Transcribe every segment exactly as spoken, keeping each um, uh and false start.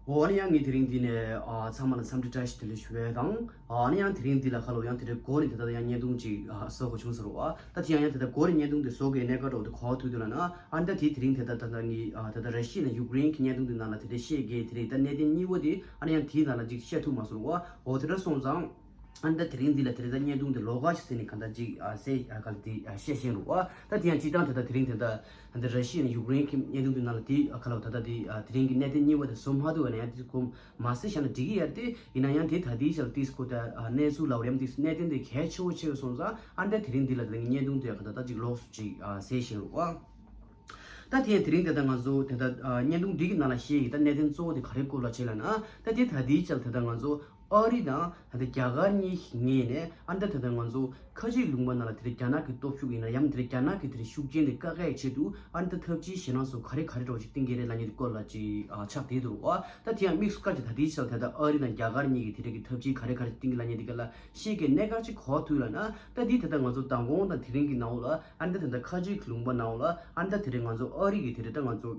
འོ་ཨ་ནི་ཡང་ངས་དེ་རིང་འདི་ནས་ཨ་ཚང་མ་ལ་འཚམས་འདྲི་བཀྲ་ཤིས་བདེ་ལེགས་ཞུ་ཡས་དང་། ཨ་ནི་ཡང་དེ་རིང་འདི་ལ་ཁ་ལོ་ཡང་དེ་རིང་འགོ་ནས་དེ་ལྟར་ཡང་བརྙན་ཐུང་ཅིག་ཨ་བཟོ་དགོས་བྱུང་ཟེར་བ། ད་དེ་ཡང་ཡང་དེ་ལྟར་འགོ་ནས་བརྙན་ཐུང་དེ་བཟོ་དགོས་གནད་འགག་འདྲ་བོ་དེ་ག་པར་ཐུག་འདུག་ལབ་ན། ཨ་ནི་ད་དེ་དེ་རིང་དེ་ལྟར་ད་ལྟ་ངས་ཨ་ད་ལྟ་ར་ཤི་ཡ་ནས་ཡུཀ་རེན་གྱི་བརྙན་ཐུང་དེ་ནང་ལ་དེ་འདྲ་བཤད་གི་དེ་རིང་ད་གནད་དོན་གཉིས་པོ་དེ་ཨ་ནི་ཡང་དེའི་ནང་ལ་ཅིག་བཤད་ཐུབ་མ་སོང་བ། འོ་དེ་འདྲ་སོང་ཙང་། ཨ་ནི་ད་དེ་རིང་འདི་ལ་དེ་རིང་ད་བརྙན་ཐུང་འདི་ལོགས་ཀ་ཞིག་ཟེར་ནས་ག་འདྲ་ཅིག་ཨ་ཟེར་ཨ་ག་ལ་དེ་ཨ་བཤད་ཤེས་རུང་བ། ད་དེ་ཡང་སྤྱིར་བཏང་དེ་ད་དེ་རིང་དེ་ད་ད་ར་ཤི་ཡ་ནས་ཡུཀ་རེན་གྱི་བརྙན་ཐུང་འདི་ནང་ལ་དེ་ཨ་ག་ལ་ད་ད་དེ་ཨ་དེ་རིང་གི་གནད་དོན་གཉིས་པ་དེ་བཟོ་མ་ཐུབ་པ་ན་ཡང་དེ་གོ་མ་ཟེར་བཞག་ན་འགྲིག་གི་ཡ་དེ་ཡིན་ན་ཡང་དེ་ད་དེའི་ཆ་ལ་དེ་ཁོ་ད་ཨ་གནས་ཚུལ་ལ་འོ་རེམ་དེ་གནད་དོན་དེ་གལ་ཆེ་བོ་ཆེ་བ་སོང་ཙང་ཨ་ནི་ད་དེ་རིང་འདི་ལ་དེ་རིང་གི་བརྙན་ཐུང་དེ་ཨ་ག་ད་ད་ཅིག་ལོགས་སུ་ཅིག་ཨ་ཟེར་ཤེས་རུང་བ། ད་དེ་དེ་རིང་དེ་ལྟར་ང་ཚོ་དེ་ལྟར་ཨ་བརྙན་ཐུང་འདི་གི་ནང་ལ་བཤད་ཡི་ད་གནད་དོན་གཙོ་བོ་དེ་ག་རེ་སྐོར་ལ་བྱས་ལབ་ན། ད་དེ་ད་ལྟའི་ཆར་དེ་ལྟར་ང་ཚོ་ཨ་རི་དང་ད་ལྟ་རྒྱ་གར་གཉིས་ཀྱི་ངོས་ནས་ཨ་ནི་ད་དེ་ལྟར་ང་ཚོ་ཁ་ཆེའི་ལུང་པ་ནང་ལ་དེ་ལྟར་རྒྱ་ནག་གི་སྟོབས་ཤུགས་ཡིན་ན་ཡང་དེ་ལྟར་རྒྱ་ནག་གི་དེ་ལྟར་ཤུགས་རྐྱེན་དེ་བཀག་ཡའི་ཆེད་དུ་ཨ་ནི་ད་ཐབས་ཇུས་གཞན་དག་སོགས་ག་རེ་ག་རེ་འདྲ་བོ་ཞིག་བཏིང་གི་རེད་ལབ་མཁན་དེ་སྐོར་ལ་ཅིག་ཨ་ཆགས་བསྡད་འདུག་བ། ད་དེ་ཡང་དམིགས་སུ་བཀར་ཏེ་ད་ལྟའི་ཆར་དེ་ལྟར་ཨ་རི་དང་རྒྱ་གར་གཉིས་ཀྱི་དེ་ལྟར་གྱི་ཐབས་ཇུས་ག་རེ་ག་རེ་བཏིང་གི་ལབ་མཁན་དེ་ག་ལ་ཤེས་ཀྱི་གནད་འགག་ཅིག་ག་པར་ཐུག་ལབ་ན། ད་འདི་ད་ལྟ་ང་ཚོ་མདང་དགོང་དང་དེ་རིང་གི་ནང་ལ་ཨ་ནི་ད་ད་ལྟ་ཁ་ཆེའི་ལུང་པ་ནང་ལ་ཨ་ནི་ད་དེ་རིང་ང་ཚོ་ཨ་རི་གི་དེ་རིང་ད་ང་ཚོ་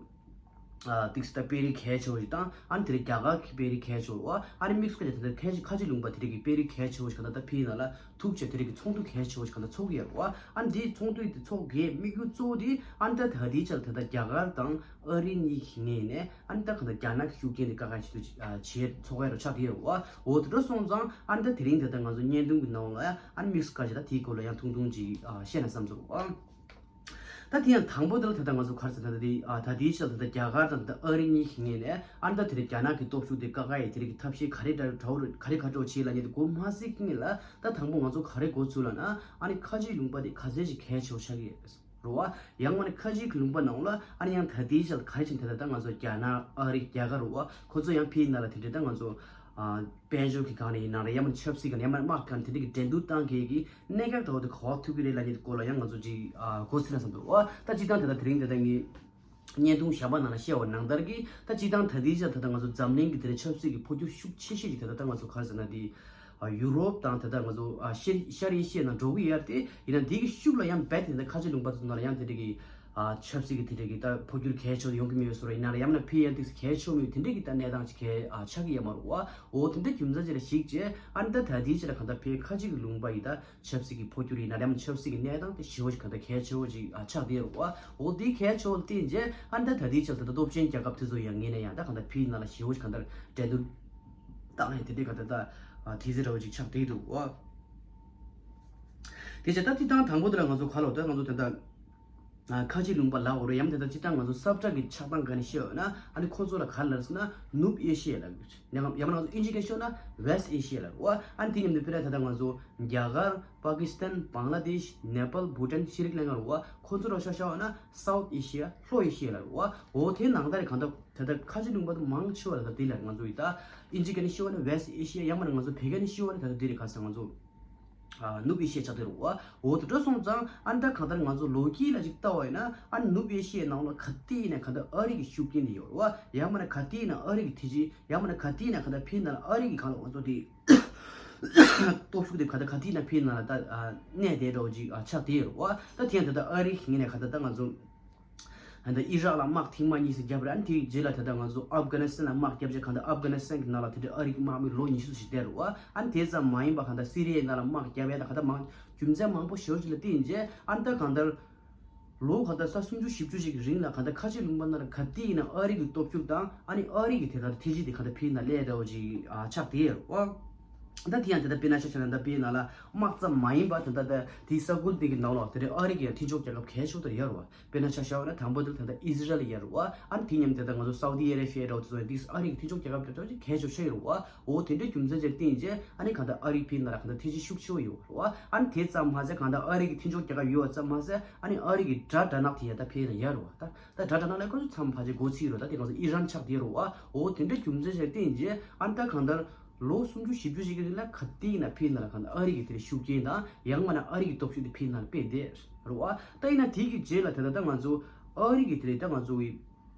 ཨ་ཏིག་སི་ད་དཔོན་རིགས་གལ་ཆེ་བོ་ཞིག་དང་ཨ་ནི་དེ་རིང་རྒྱ་གར་གྱི་དཔོན་རིགས་གལ་ཆེ་བོ་ཨ་ནི་དམིགས་སུ་བཀར་ཏེ་ད་ལྟ་ཁ་ཆེ་ཁ་ཆེའི་ལུང་པ་དེ་རིང་གི་དཔོན་རིགས་གལ་ཆེ་བོ་ཞིག་ག་ད་ལྟ་ཕྱིའི་ནང་ལ་ཐུག་བྱས་དེ་རིང་གི་ཚོགས་འདུ་གལ་ཆེ་བོ་ཞིག་ག་ད་ཚོགས་ཀྱི་ཡོད་རེད་བ། ཨ་ནི་དེའི་ཚོགས་འདུ་དེ་ཚོགས་ཀྱི་དམིགས་ཡུལ་གཙོ་བོ་དེ་ཨ་ནི་ད་ད་ལྟའི་ཆར་ད་ལྟ་རྒྱ་གར་དང་ཨ་རི་གཉིས་ཀྱི་ངོས་ནས་ཨ་ནི་ད་ག་ད་རྒྱ་ནག་གི་ཤུགས་རྐྱེན་དེ་བཀག་ཡ་ཆེད་དུ་ཨ་བྱས་ཚོགས་ཡ་རུ་ཆགས་ཀྱི་ཡོད་རེད་བ། འོ་དེ་འདྲ་སོང་ཙང་ཨ་ནི་ད་དེ་རིང་དེ་ལྟར་ང་ཚོ་བརྙན་ཐུང་གི་ནང་ལ་ཡང་ཨ་ནི་དམིགས་སུ་བཀར་བྱས་ད་དེའི་སྐོར་ལ་ཡང་ཐུང་ཐུང་ཅིག་ཨ་བཤད་ན་བསམ་ཚུལ་རེད་བ། ད་དེ་ཡང་དང་པོ་དེ་ལ་ད་ལྟ་ང་ཚོ་ག་རེ་ཟེར་ན་ད་དེ་ཨ་ད་དེའི་ཆར་ད་ལྟ་རྒྱ་གར་དང་ད་ལྟ་ཨ་རི་གཉིས་ཀྱི་ངོས་ནས་ཨ་ནི་ད་དེ་རིང་རྒྱ་ནག་གི་སྟོབས་ཤུགས་དེ་བཀག་ཡ་དེ་རིང་གི་ཐབས་ཤེས་ག་རེ་འདྲ་བོ་ག་རེ་ག་འདྲ་བོ་བྱས་ལབ་མཁན་དེ་གོ་མ་ཟིན་གྱི་ལ། ད་དང་པོ་ང་ཚོ་ག་རེ་གོ་ཚུལ་ལབ་ན་ཨ་ནི་ཁ་ཆེའི་ལུང་པ་དེ་ག་ཚད་ཅིག་གལ་ཆེ་བོ་ཆགས་ཀྱི་ཡོད་རེད་བ། ཡང་མིན་ན་ཁ་ཆེའི་ལུང་པ་ནང་ལ་ཨ་ནི་ཡང་ད་ལྟའི་ཆར་ག་རེ་བྱས་ནས་ད་ལྟ་ང་ཚོ་རྒྱ་ནག་ཨ་རི་རྒྱ་གར་རེད་བ། ཁོ་ཚོ་ཡང་ཕྱིའི་ནང་ལ་དེ་འདྲའི་ད་ང་ཚོ་ཨ་དཔལ་འབྱོར་གྱི་སྒང་ནས་ཡིན་ན་རེད། ཡང་མིན་ན་ཆབ་སྲིད་སྒང་ནས་ཡང་མིན་ན་དམག་སྒང་ནས་དེ་འདྲའི་གི་འགྲན་བསྡུར་བཏང་མཁན་གྱི་གནད་འགག་འདྲ་བོ་དེ་ག་པར་ཐུག་གི་རེད་ལབ་མཁན་དེ་སྐོར་ལ་ཡང་ང་ཚོ་ཅིག་ཨ་གོ་ཟིན་ན་བསམ་འདུག་བ། ད་སྤྱིར་བཏང་དེ་ལྟར་དེ་རིང་དེ་ལྟར་ངས་བརྙན་ཐུང་གཞན་པ་ནང་ལ་བཤད་པ་ནང་ལྟར་གྱི་ད་སྤྱིར་བཏང་ད་ལྟའི་ཆར་ད་ལྟ་ང་ཚོ་འཛམ་གླིང་གི་དེ་འདྲའི་ཆབ་སྲིད་ཀྱི་འཕོ་འགྱུར་ཤུགས་ཆེ་ཤོས་ཀྱི་ད་ལྟ་ད་ང་ཚོ་ག་རེ་ཟེར་ན་དེ། ཨ་ཡུ་རོབ་དང་ད་ལྟ་ང་ཚོ་ཨ་ཤར་ཤར་ཨེ་ཤི་ཡའི་ནང་འགྲོ་གི་ཡོད་རེད་དེ། ཡིན་ན་འདི་གི་ཤུགས་ལ་ཡང་རྦད་དེ་ད་ཁ་ཆེ་ལུང་པ་ཚོ་ནང་ལ་ཡང་དེ་འདྲ་གི་ཨ་ཆབ་སྲིད་ཀྱི་དེ་འདྲ་གི་ད་འཕོ་འགྱུར་གལ་ཆེ་ཡོང་གི་མེད་པའི་བཟོ་འདྲ་ཡིན་ན་རེད། ཡང་ན་ཕྱིའི་ཡང་དེ་གལ་ཆེ་མེད་དེ་འདྲ་གི་ད་གནས་སྟངས་ཅིག་གལ་ཨ་ཆགས་ཀྱི་ཡོད་མ་རེད་བ། འོ་དེ་འདྲ་རྒྱུ་མཚན་ཅིག་ལ་གཞིགས་བྱས་ཨ་ནི་ད་ད་ལྟའི་ཆ་ལ་གང་ལྟར་ཕྱིའི་ཁ་ཆེ་གི་ལུང་པ་ཡི་ད་ཆབ་སྲིད་ཀྱི་འཕོ་འགྱུར་ཡིན་ན་རེད། ཡང་ན་ཆབ་སྲིད་ཀྱི་གནས་སྟངས་དེ་ཞེ་པོ་ཅིག་གང་ལྟར་གལ་ཆེ་བོ་ཅིག་ཨ་ཆགས་བསྡད་ཡོད་རེད་བ། འོ་དེ་གལ་ཆེ་བོ་ལ་བརྟེན་བྱས་ཨ་ནི་ད་ད་ལྟའི་ཆ་ལ་ད་ལྟ་སྟོབས་ཆེན་རྒྱལ་ཁབ་དེ་ཚོ་ཡང་ངོས་ནས་ཡང་ད་གང་ལྟར་ཕྱིའི་ནང་ལ་ཞེ་པོ་ཅིག་གང་ལྟར་འགྲན་བསྡུར་བཏང་ནས་དེ་འདྲའི་ག་ད་ལྟ་ཨ་དེ་ཚེ་འདྲ་བོ་ཅིག་ཆགས་བསྡད་འདུག་ཨ། དེ་བྱས་ད་སྤྱིར་བཏང་དང་པོ་དེ་ལ་ང་ཚོ་ག་ལ་ད་ང་ཚོ་ད་ལྟ་ཨ་ཁ་ཆེ་ལུང་པ་ལབ་དགོས་རེད། ཡང་ད་ལྟ་སྤྱིར་བཏང་ང་ཚོ་ས་བཀྲ་གི་ཆགས་སྟངས་སྒང་ནས་བཤད་ཡོད་ན་ཨ་ནི་ཁོ་ཚོ་ལ་ག་རེ་ལབ་ཟེར་ན་ནུབ་ཨེ་ཤི་ཡ་ལབ་ཡོད། ཡང་ཡང་ན་ང་ཚོ་ཨིན་ཇི་སྐད་ཤོད་ན་West Asia་ལབ་རེད་བ། ཨ་ནི་དེ་མཉམ་དུ་དཔེར་ན་ད་ལྟ་ང་ཚོ་རྒྱ་གར། པ་ཀི་སི་ཐན། བང་ལ་དེཤ། ནེ་པཱལ། བྷུ་ཊན། ཤྲི་ལང་ཀ་རེད་བ། ཁོ་ཚོ་ལ་ཤོད་ཤོད་ན་South Asia་ལྷོ་ཨེ་ཤི་ཡ་ལབ་རེད་བ། འོ་དེ་ནང་ལྟར་རེད། གང་ལྟར་ད་ལྟ་ཁ་ཆེ་ལུང་པ་དེ་མང་ཆེ་བ་ལ་ད་དེ་ལ་ང་ཚོ་ཡི་ད་ཨིན་ཇི་སྐད་ནས་ཤོད་ན་West Asia། ཡང་མིན་ན་ང་ཚོ་བོད་སྐད་ནས་ཤོད་ན་ད་ལྟ་དེ་རེད། ག་ས་ང་ཚོ་ཨ་ནུབ་ཨེ་ཤི་ཡ་ཆགས་བསྡད་རེད་བ། འོ་དེ་འདྲ་སོང་ཙང་ཨ་ནི་ད་གང་ལྟར་ང་ཚོ་ལོ་རྒྱུས་ལ་ཅིག་ལྟ་བ་ཡིན་ན་ཨ་ནི་ནུབ་ཨེ་ཤི་ཡའི་ནང་ལ་ག་དུས་ཡིན་ན་གང་ལྟར་ཨ་རི་གི་ཤུགས་རྐྱེན་དེ་ཡོད་རེད་བ། ཡང་མིན་ན་ག་དུས་ཡིན་ན་ཨ་རི་གི་ཐེ་ཇི། ཡང་མིན་ན་ག་དུས་ཡིན་ན་གང་ལྟར་ཕྱིའི་ནང་ལ་ཨ་རི་གི་གང་ལ་ང་ཚོ་དེ་སྟོབས་ཤུགས་དེ་ག་ད་ག་དུས་ན་ཕྱིའི་ནང་ལ་ད་ཨ་གནས་བསྡད་འདྲ་བོ་ཅིག་ཨ་ཆགས་བསྡད་ཡོད་རེད་བ། ད་དེ་ཡང་ད་ལྟ་ཨ་རི་ངོས་ནས་ག་ད་ད་ང་ཚོ་ཨ་ད་ཨི་རག་ལ་དམག་ཐེངས་མ་གཉིས་ཤིག་བརྒྱབ་རེད། ཨ་ནི་དེའི་རྗེས་ལ་ད་ལྟ་ང་ཚོ་ཨབ་གྷ་ནི་སི་ཐན་ལ་དམག་བརྒྱབ་རྗེས་ག་ད་ཨབ་གྷ་ནི་སི་ཐན་གྱི་ནང་ལ་དེ་འདྲའི་ཨ་རི་གི་དམག་མི་ལོ་ཉི་ཤུ་ཞིག་བསྡད་རེད་བ། ཨ་ནི་དེ་ཙམ་མ་ཡིན་པ་ག་ད་སི་རི་ཡའི་ནང་ལ་དམག་བརྒྱབ་ཡ་ད་ག་ད་མང་རྒྱུ་མཚན་མང་པོ་ཞེ་པོ་ཅིག་ལ་བརྟེན་རྗེས་ཨ་ནི་ད་གང་ལྟར། ལོ་ག་ད་ས་སུམ་ཅུ་བཞི་བཅུ་ཞིག་གི་རིང་ལ་ག་ད་ཁ་ཆེ་ལུང་པ་ནང་ལ་ག་དུས་ཡིན་ན་ཨ་རི་གི་སྟོབས་ཤུགས་དང་ཨ་ནི་ཨ་རི་གི་དེ་ག་ད་ཐེ་ཇི་དེ་ག་ད་ཕྱིའི་ནང་སླེབས་འདྲ་བོ་ཅིག་ཨ་ཆགས་བསྡད་ཡོད་རེད་བ། ད་དེ་ཡང་དེ་ད་དཔེར་ན་ཆ་བཞག་ན་ད་ཕྱིའི་ནང་ལ་དམག་ཙམ་མ་ཡིན་པ་དེ་ད་ད་དེའི་ས་ཁུལ་དེ་གི་ནང་ལ་དེ་རེད། ཨ་རི་གི་ཡང་མཐུན་ཕྱོགས་རྒྱལ་ཁབ་གལ་ཆེ་ཤོས་དེ་ཡོད་རེད་བ། དཔེར་ན་ཆ་བཞག་ན་དང་པོ་དེ་ད་ད་ཨི་ཟི་རལ་ཡོད་རེད་བ། ཨ་ནི་དེ་མཉམ་དེ་ད་ང་ཚོ་སའུ་ཏི་ཨ་རེ་བྷི་ཡ་འདྲ་བོ་དེ་ཚོ་ཡང་དེ་ཨ་རི་གི་མཐུན་ཕྱོགས་རྒྱལ་ཁབ་འདྲ་བོ་ཅིག་གལ་ཆེ་ཤོས་ཡོད་རེད་བ། འོ་དེ་འདྲའི་རྒྱུ་མཚན་ཅིག་བརྟེན་རྗེས་ཨ་ནི་གང་ལྟར་ཨ་རི་ཕྱིའི་ནང་ལ་གང་ལྟར་ཐེ་ཇི་ཤུགས་ཆེ་བོ་ཡོད་རེད་བ། ཨ་ནི་དེ་ཙམ་མ་ཟད་གང་ལྟར་ཨ་རི་གི་མཐུན་ཕྱོགས་རྒྱལ་ཁབ་ཡོད་པ་ཙམ་མ་ཟད་ཨ་ནི་ཨ་རི་གི་དགྲ་དགྲ་ནག་དེ་ཡང་ད་ཕྱིའི་ནང་ཡོད་རེད་བ། ད་ད་དགྲ་དགྲ་ནག་ལ་ཁོ་ཚོ་མཚམས་ཕལ་ཆེར་འགོ་ཚུགས་ཡོད་རེད། ད་དེ་ང་ཚོ་ཨི་རན་ཆགས་བསྡད་རེད་བ། འོ་དེ་འདྲའི་རྒྱུ་མཚན་ཅིག་ལ་བརྟེན་རྗེས་ཨ་ནི་ད་གང་ལྟར་ལོ་སུམ་ཅུ་བཞི་བཅུ་ཞིག་གི་རིང་ལ་ག་དུས་ཡིན་ན་ཕྱིའི་ནང་ལ་གང་ལྟར་ཨ་རི་གི་དེ་ཤུགས་རྐྱེན་དང་ཡང་མིན་ན་ཨ་རི་གི་སྟོབས་ཤུགས་དེ་ཕྱིའི་ནང་ལ་དཔེ་བསྡད་རེད་བ། ད་ཡིན་ན་དེ་གི་རྗེས་ལ་ད་ད་ད་ང་ཚོ་ཨ་རི་གི་དེ་རེད། ད་ང་ཚོ་གི་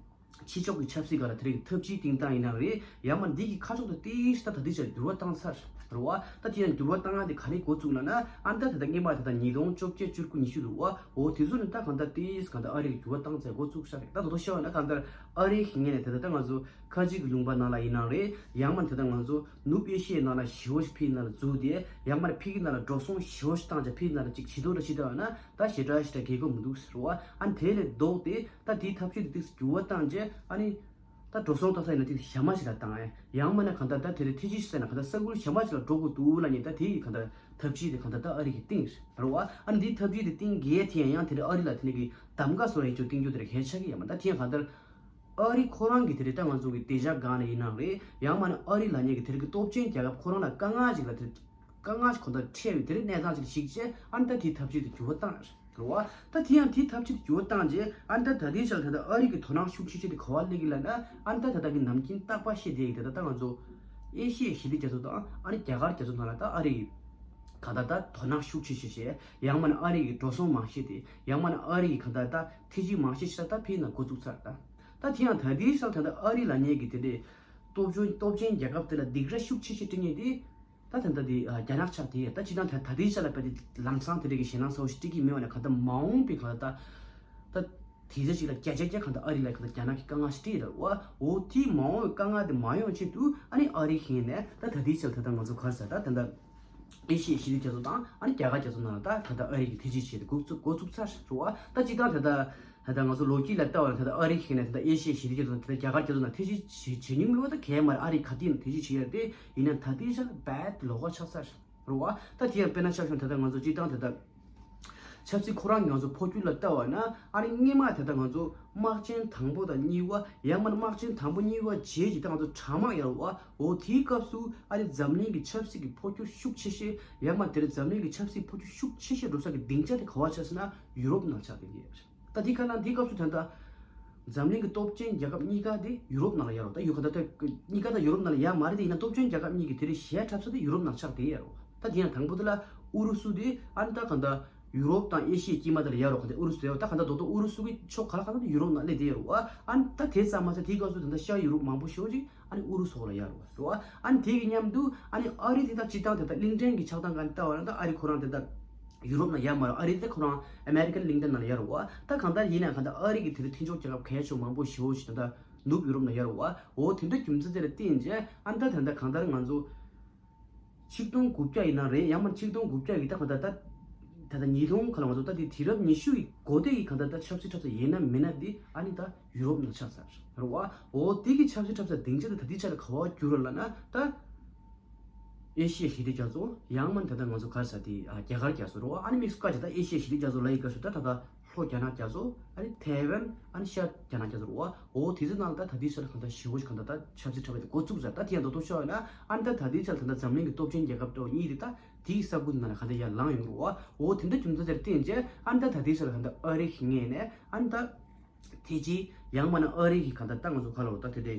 ཕྱི་ཕྱོགས་ཀྱི་ཆབ་སྲིད་སྒང་ལ་དེ་རིང་གི་ཐབས་ཇུས་བཏིང་སྟངས་ཡིན་ན་རེད། ཡང་མིན་འདི་གི་ཁ་ཕྱོགས་དེ་ཏིས་ད་ད་ལྟའི་ཆར་འགྱུར་བ་བཏང་ཚར། རེད་བ། ད་དེ་ཡང་འགྱུར་བ་བཏང་ཡ་དེ་ག་ནས་འགོ་བཙུགས་ལབ་ན། ཨ་ནི་ད་ད་ལྟ་སྔོན་མ་ད་ལྟ་ཉིས་སྟོང་བཅོ་བརྒྱད་བཅུ་དགུ་ཉི་ཤུ་རེད་བ། འོ་དེ་ཚོ་ནས་ད་གང་ལྟར་ཏིས་གང་ལྟར་ཨ་རི་གི་འགྱུར་བ་བཏང་ཚད་འགོ་བཙུགས་ཤག་རེད། ད་དོ་དོ་ཤེས་བ་ན་གང་ལྟར་ཨ་རི་གི་ངོས་ནས་ད་ལྟ་ད་ང་ཚོ་ཁ་ཆེ་གི་ལུང་པ་ནང་ལ་ཡིན་ནའང་རེད། ཡང་མ་ད་ལྟ་ང་ཚོ་ནུབ་ཨེ་ཤི་ཡའི་ནང་ལ་ཞི་བོ་ཞིག་ཕི་ནང་ལ་འཛུལ་ཏེ། ཡང་མ་ཕི་གི་ནང་ལ་འགྲོ་སོང་ཞི་བོ་ཞིག་བཏང་ཅིག་ཕི་ནང་ལ་ཅིག་བྱེད་དོ་ར་ཤི་ད་བ་ན། ད་ཞེ་དྲག་ཞེ་དྲག་རྒྱལ་ཁབ་མི་འདུག་ཟེར་བ། ཨ་ནི་དེ་ལས་ལྡོག་སྟེ་ད་དེའི་ཐབས་ཤེས་དེ་ཏིག་འགྱུར་བ་བཏང་རྗེས། ཨ་ནི་ད་འགྲོ་སོང་བཏང་ས་ཡིན་ན་ཏིག་གཞན་མ་ཞིག་ལ་བཏང་ཨེ། ཡང་མིན་ན་གང་ལྟར་ད་དེ་རིང་ཐེངས་གཅིག་ཟེར་ན་གང་ལྟར་ས་ཁུལ་གཞན་མ་ཞིག་ལ་འགྲོ་དགོས་འདུག་ལབ་ནས། ད་དེ་ཡི་གང་ལྟར་ཐབས་ཇུས་དེ་གང་ལྟར་ད་ཨ་རི་གིས་བཏིང་རེད་བ། ཨ་ནི་འདིའི་ཐབས་ཇུས་དེ་བཏིང་གི་དེ་ཡང་ཡང་དེ་རིང་ཨ་རི་ལ་དེ་ནས་གི་གདམ་ག་བཟོ་ཡས་ཅིག་བཏིང་རྒྱུ་དེ་རེད། གལ་ཆགས་ཀྱི་ཡོད་མ། ད་དེ་ཡང་གང་ལྟར་ཨ་རི་ཁོ་རང་གི་དེ་རིང་ད་ང་ཚོ་གི་སྡིངས་ཆ་སྒང་ནས་ཡིན་ནའང་རེད། ཡང་མིན་ན་ཨ་རི་ལབ་མཁན་གི་དེ་རིང་གི་སྟོབས་ཆེན་རྒྱལ་ཁབ་ཁོ་རང་ལ་དཀའ་ངལ་ཅིག་ལ་དེ་དཀའ་ངལ་ཞིག་གང་ལྟར་འཕྲད་པའི་དེ་རིང་གནས་སྟངས་ཅིག་ལ་གཞིགས་བྱས། ཨ་ནི་ད་དེའི་ཐབས་ཇུས་དེ་འགྱུར་བ་བཏང་རེད་བ། ད་དེ་ཡང་དེའི་ཐབས་ཇུས་དེ་འགྱུར་བ་བཏང་རྗེས། ཨ་ནི་ད་ད་ལྟའི་ཆར་ད་ལྟ་ཨ་རི་གི་དོ་སྣང་ཤུགས་ཆེ་ཤོས་དེ་ག་པར་སླེབས་ཀྱི་ལབ་ན། ཨ་ནི་ད་ད་ལྟ་གི་ནམ་རྒྱུན་རྟག་པར་བཤད་བསྡད་ཡི་དེ་ད་ལྟ་ང་ཚོ་ཨེ་ཤི་ཡའི་ཞི་བདེ་རྒྱ་མཚོ་དང་ཨ་ནི་རྒྱ་གར་རྒྱ་མཚོ་ནང་ལ་ད་ཨ་རི་གི་གང་ལྟར་ད་དོ་སྣང་ཤུགས་ཆེ་ཤོས་བྱས། ཡང་མིན་ན་ཨ་རི་གི་འགྲོ་སོང་མང་ཤོས་དེ། ཡང་མིན་ན་ཨ་རི་གི་གང་ལྟར་ད་ཐེ་ཇུས་མང་ཤོས་ཤིག་ད་ཕི་ནང་འགོ་བཙུགས་ཚར། ད་ད་དེ་ཡང་ད་ལྟའི་ཆར་ད་ལྟ་ཨ་རི་ལབ་མཁན་གི་དེ་འདྲའི་སྟོབས་ཆུང་སྟོབས་ཆེན་རྒྱལ་ཁབ་དེ་ལ་སྡིགས་ར་ཤུགས་ཆེ་ཤོས་སྤྲད་མཁན་དེ། ད་ད་ལྟ་དེ་ཨ་རྒྱ་ནག་ཆགས་བསྡད་ཡོད། ད་སྤྱིར་བཏང་ད་ད་ལྟའི་ཆ་ལ་དཔེ་དེ་ལམ་སང་དེ་འདྲ་གི་ཞེད་སྣང་ཚ་བོ་ཞིག་སྤྲད་ཀྱི་མེད་པ་ནས། གང་ལྟར་མ་འོངས་པའི་གང་ལྟར་ད་ད་དེ་ཚོ་ཞིག་ལ་བརྒྱ་ཆ་བརྒྱ་གང་ལྟར་ཨ་རི་ལ་གང་ལྟར་རྒྱ་ནག་གི་དཀའ་ངལ་ཞིག་སྤྲད་ཡོད་རེད་བ། འོ་དེ་མ་འོངས་པའི་དཀའ་ངལ་དེ་མ་ཡོང་ཆེད་དུ། ཨ་ནི་ཨ་རིའི་ངོས་ནས་ད་ད་ལྟའི་ཆར་ད་ལྟ་ང་ཚོ་ག་རེ་ཟེར། ད་ད་ལྟ་ཨེ་ཤི་ཡའི་ཞི་བདེ་རྒྱ་མཚོ་དང་ཨ་ནི་རྒྱ་གར་རྒྱ་མཚོ་ནང་ལ་ད་ད་ལྟ་ཨ་རི་གི་ཐེ་ཇུས་བྱས་ཏེ་འགོ་བཙུགས་འགོ་བཙུགས་ཚར་རེད་བ། ད་སྤྱིར་བཏང་ད་ལྟ། ད་ལྟ་ང་ཚོ་ལོ་རྒྱུས་ལ་ལྟ་བ་ན་ད་ལྟ་ཨ་རི་གི་ནས་ད་ལྟ་ཨེ་ཤི་ཡའི་ཞི་བདེ་རྒྱ་མཚོ་དང་ད་ལྟ་རྒྱ་གར་རྒྱ་མཚོ་ནང་ཐེ་ཇུས་བྱེད་བྱེད་མྱོང་མེད་པ་ད་གས་མ་རེད། ཨ་རི་ག་དུས་ཡིན་ན་ཐེ་ཇུས་བྱེད་ཡ་དེ་ཡིན་ན་ད་ལྟའི་ཆར་རྦད་ལོགས་ཀ་ཆགས་ཚར་རེད་བ། ད་དེ་ཡང་དཔེར་ན་ཆ་བཞག་ན་ད་ལྟ་ང་ཚོ་སྤྱིར་བཏང་ད་ལྟ་ཆབ་སྲིད་ཁོ་རང་གི་ང་ཚོ་འཕོ་འགྱུར་ལ་ལྟ་བ་ན། ཨ་ནི་སྔོན་མ་ད་ལྟ་ང་ཚོ་དམག་ཆེན་དང་པོ་དང་གཉིས་པ། ཡང་མིན་ན་དམག་ཆེན་དང་པོ་གཉིས་པ་རྗེས་ཀྱི་ད་ང་ཚོ་གྲང་དམག་ཡོད་རེད་བ། འོ་དེའི་སྐབས་སུ་ཨ་ནི་འཛམ་གླིང་གི་ཆབ་སྲིད་ཀྱི་འཕོ་འགྱུར་ཤུགས་ཆེ་ཤོས། ཡང་མིན་ན་དེ་རིང་འཛམ་གླིང་གི་ཆབ་སྲིད་འཕོ་འགྱུར་ཤུགས་ཆེ་ཤོས་འགྲོ་ས་གི་སྡིངས་ཆ་དེ་ག་པར་ཆགས་ཟེར་ན་ཡུ་རོབ་ནང་ཆགས་བསྡད་ཀྱི་ཡོད་རེད། ད་འདི་ག་ལ་འདི་སྐབས་སུ་ད་ལྟ་འཛམ་གླིང་གི་སྟོབས་ཆེན་རྒྱལ་ཁབ་གཉིས་ཀ་དེ་ཡུ་རོབ་ནང་ལ་ཡོད་རེད། ད་ཡུ་ག་ད་ལྟ་གཉིས་ཀ་ད་ཡུ་རོབ་ནང་ལ་ཡོད་མ་རེད་དེ། ཡིན་ན་སྟོབས་ཆེན་རྒྱལ་ཁབ་གཉིས་ཀྱི་དེ་རིང་ཞལ་འཁྲབ་ས་དེ་ཡུ་རོབ་ནང་ཆགས་བསྡད་ཡོད་རེད། ད་དེ་ཡང་དང་པོ་དེ་ལ་ཨུ་རུ་སུ་དེ། ཨ་ནི་ད་གང་ལྟར་ཡུ་རོབ་དང་ཨེ་ཤི་ཡའི་དཀྱིལ་མ་དེ་ལ་ཡོད་རེད། གང་ལྟར་ཨུ་རུ་སུ་དེ་ཡོད། ད་གང་ལྟར་རྡོག་རྡོག་ཨུ་རུ་སུ་གི་ཕྱོགས་ག་ལ་གང་ལྟར་ཡུ་རོབ་ནང་སླེབས་བསྡད་ཡོད་རེད་བ། ཨ་ནི་ད་དེ་ཙམ་མ་ཟད་དེའི་སྐབས་སུ་ད་ལྟ་ཤར་ཡུ་རོབ་མང་པོ་ཞེ་པོ་ཅིག་ཨ་ནི་ཨུ་རུ་སུ་འོག་ལ་ཡོད་རེད་བ། རེད་བ། ཨ་ནི་དེ་གི་མཉམ་དུ་ཨ་ནི་ཨ་རི་དེ་ད་སྤྱིར་བཏང་དེ་ད་གླིང་ཕྲན་གྱི་ཆགས་སྟངས་སྒང་ལྟ་བ་ན་ད་ཨ་རི་ཁོ་རང་དེ་ད་ཡུ་རོབ་ནང་ཡོད་མ་རེད། ཨ་རི་དེ་ཁོ་རང་ཨ་མེ་རི་ཀན་གླིང་ཕྲན་ནང་ལ་ཡོད་རེད་བ། ད་གང་ལྟར་ཡིན་ན་གང་ལྟར་ཨ་རི་གི་དེ་ད་མཐུན་ཕྱོགས་རྒྱལ་ཁབ་གལ་ཆེ་མང་པོ་ཞེ་པོ་ཞིག་ད་ད་ནུབ་ཡུ་རོབ་ནང་ཡོད་རེད་བ། འོ་དེ་འདྲ་རྒྱུ་མཚན་དེ་ལ་བརྟེན་བྱས་ཨ་ནི་ད་ད་ད་གང་ལྟར་ང་ཚོ་ཆིག་སྟོང་དགུ་བརྒྱ་ཡིན་ན་རེད། ཡང་མིན་ཆིག་སྟོང་དགུ་བརྒྱ་ཡི་ད་གང་ལྟར་ད་ད་ལྟ་ཉིས་སྟོང་ག་ལ་ང་ཚོ་ད་དེ་དུས་རབས་ཉི་ཤུ་ཡི་འགོ་སྟོད་ཀྱི་གང་ལྟར་ད་ཆབ་སྲིད་འཁྲབ་ས་ཡིན་ན་མིན་ན་དེ་ཨ་ནི་ད་ཡུ་རོབ་ནང་ཆགས་ཚར་རེད་བ། འོ་དེ་གི་ཆབ་སྲིད་འཁྲབ་ས་སྡིངས་ཆ་དེ་ད་ལྟའི་ཆ་ལ་ག་པར་གྱུར་རེད་ལབ་ན། ད་ཨེ་ཤི་ཡའི་ཞི་བདེ་རྒྱ་མཚོ། ཡང་མིན་ད་ལྟ་ང་ཚོ་ག་རེ་ཟེར་དེ་ཨ་རྒྱ་གར་རྒྱ་མཚོ་རེད་བ། ཨ་ནི་དམིགས་སུ་བཀར་བྱས་ད་ཨེ་ཤི་ཡའི་ཞི་བདེ་རྒྱ་མཚོ་ལབ་ཡི་སྐབས་སུ་ད་ད་ད་ལྷོ་རྒྱ་ནག་རྒྱ་མཚོ། ཨ་ནི་ཐའེ་ཝན། ཨ་ནི་ཤར་རྒྱ་ནག་རྒྱ་མཚོ་རེད་བ། འོ་དེ་ཚོའི་ནང་ལ་ད་ད་ལྟའི་ཆར་ལ་གང་ལྟར་ཞི་བོ་ཞིག་གང་ལྟར་ད་ཆབ་སྲིད་འཁྲབ་པ་དེ་འགོ་བཙུགས་ཚར། ད་དེ་ཡང་རྡོག་རྡོག་ཤོར་བ་ཡིན་ན་ཨ་ནི་ད་ད་ལྟའི་ཆར་ལ་ད་ལྟ་འཛམ་གླིང་གི་སྟོབས་ཆེན་རྒྱལ་ཁབ་དེ་གཉིས་དེ་ད་དེའི་ས་ཁུལ་ནང་ལ་གང་ལྟར་ཡར་ལངས་ཡོང་གི་རེད་བ། འོ་དེ་འདྲ་རྒྱུ་མཚན་དེར་བརྟེན་བྱས་ཨ་ནི་ད་ད་ལྟའི་ཆར་ལ་གང་ལྟར་ཨ་རི་གི་ངོས་ནས་ཨ་ནི་ད་ཐེ་ཇུས། ཡང་མིན་ན་ཨ་རི་གི་གང་ལྟར་ད་ང་ཚོ་ག་ལ་འོ་ད་དེ་འདྲའི་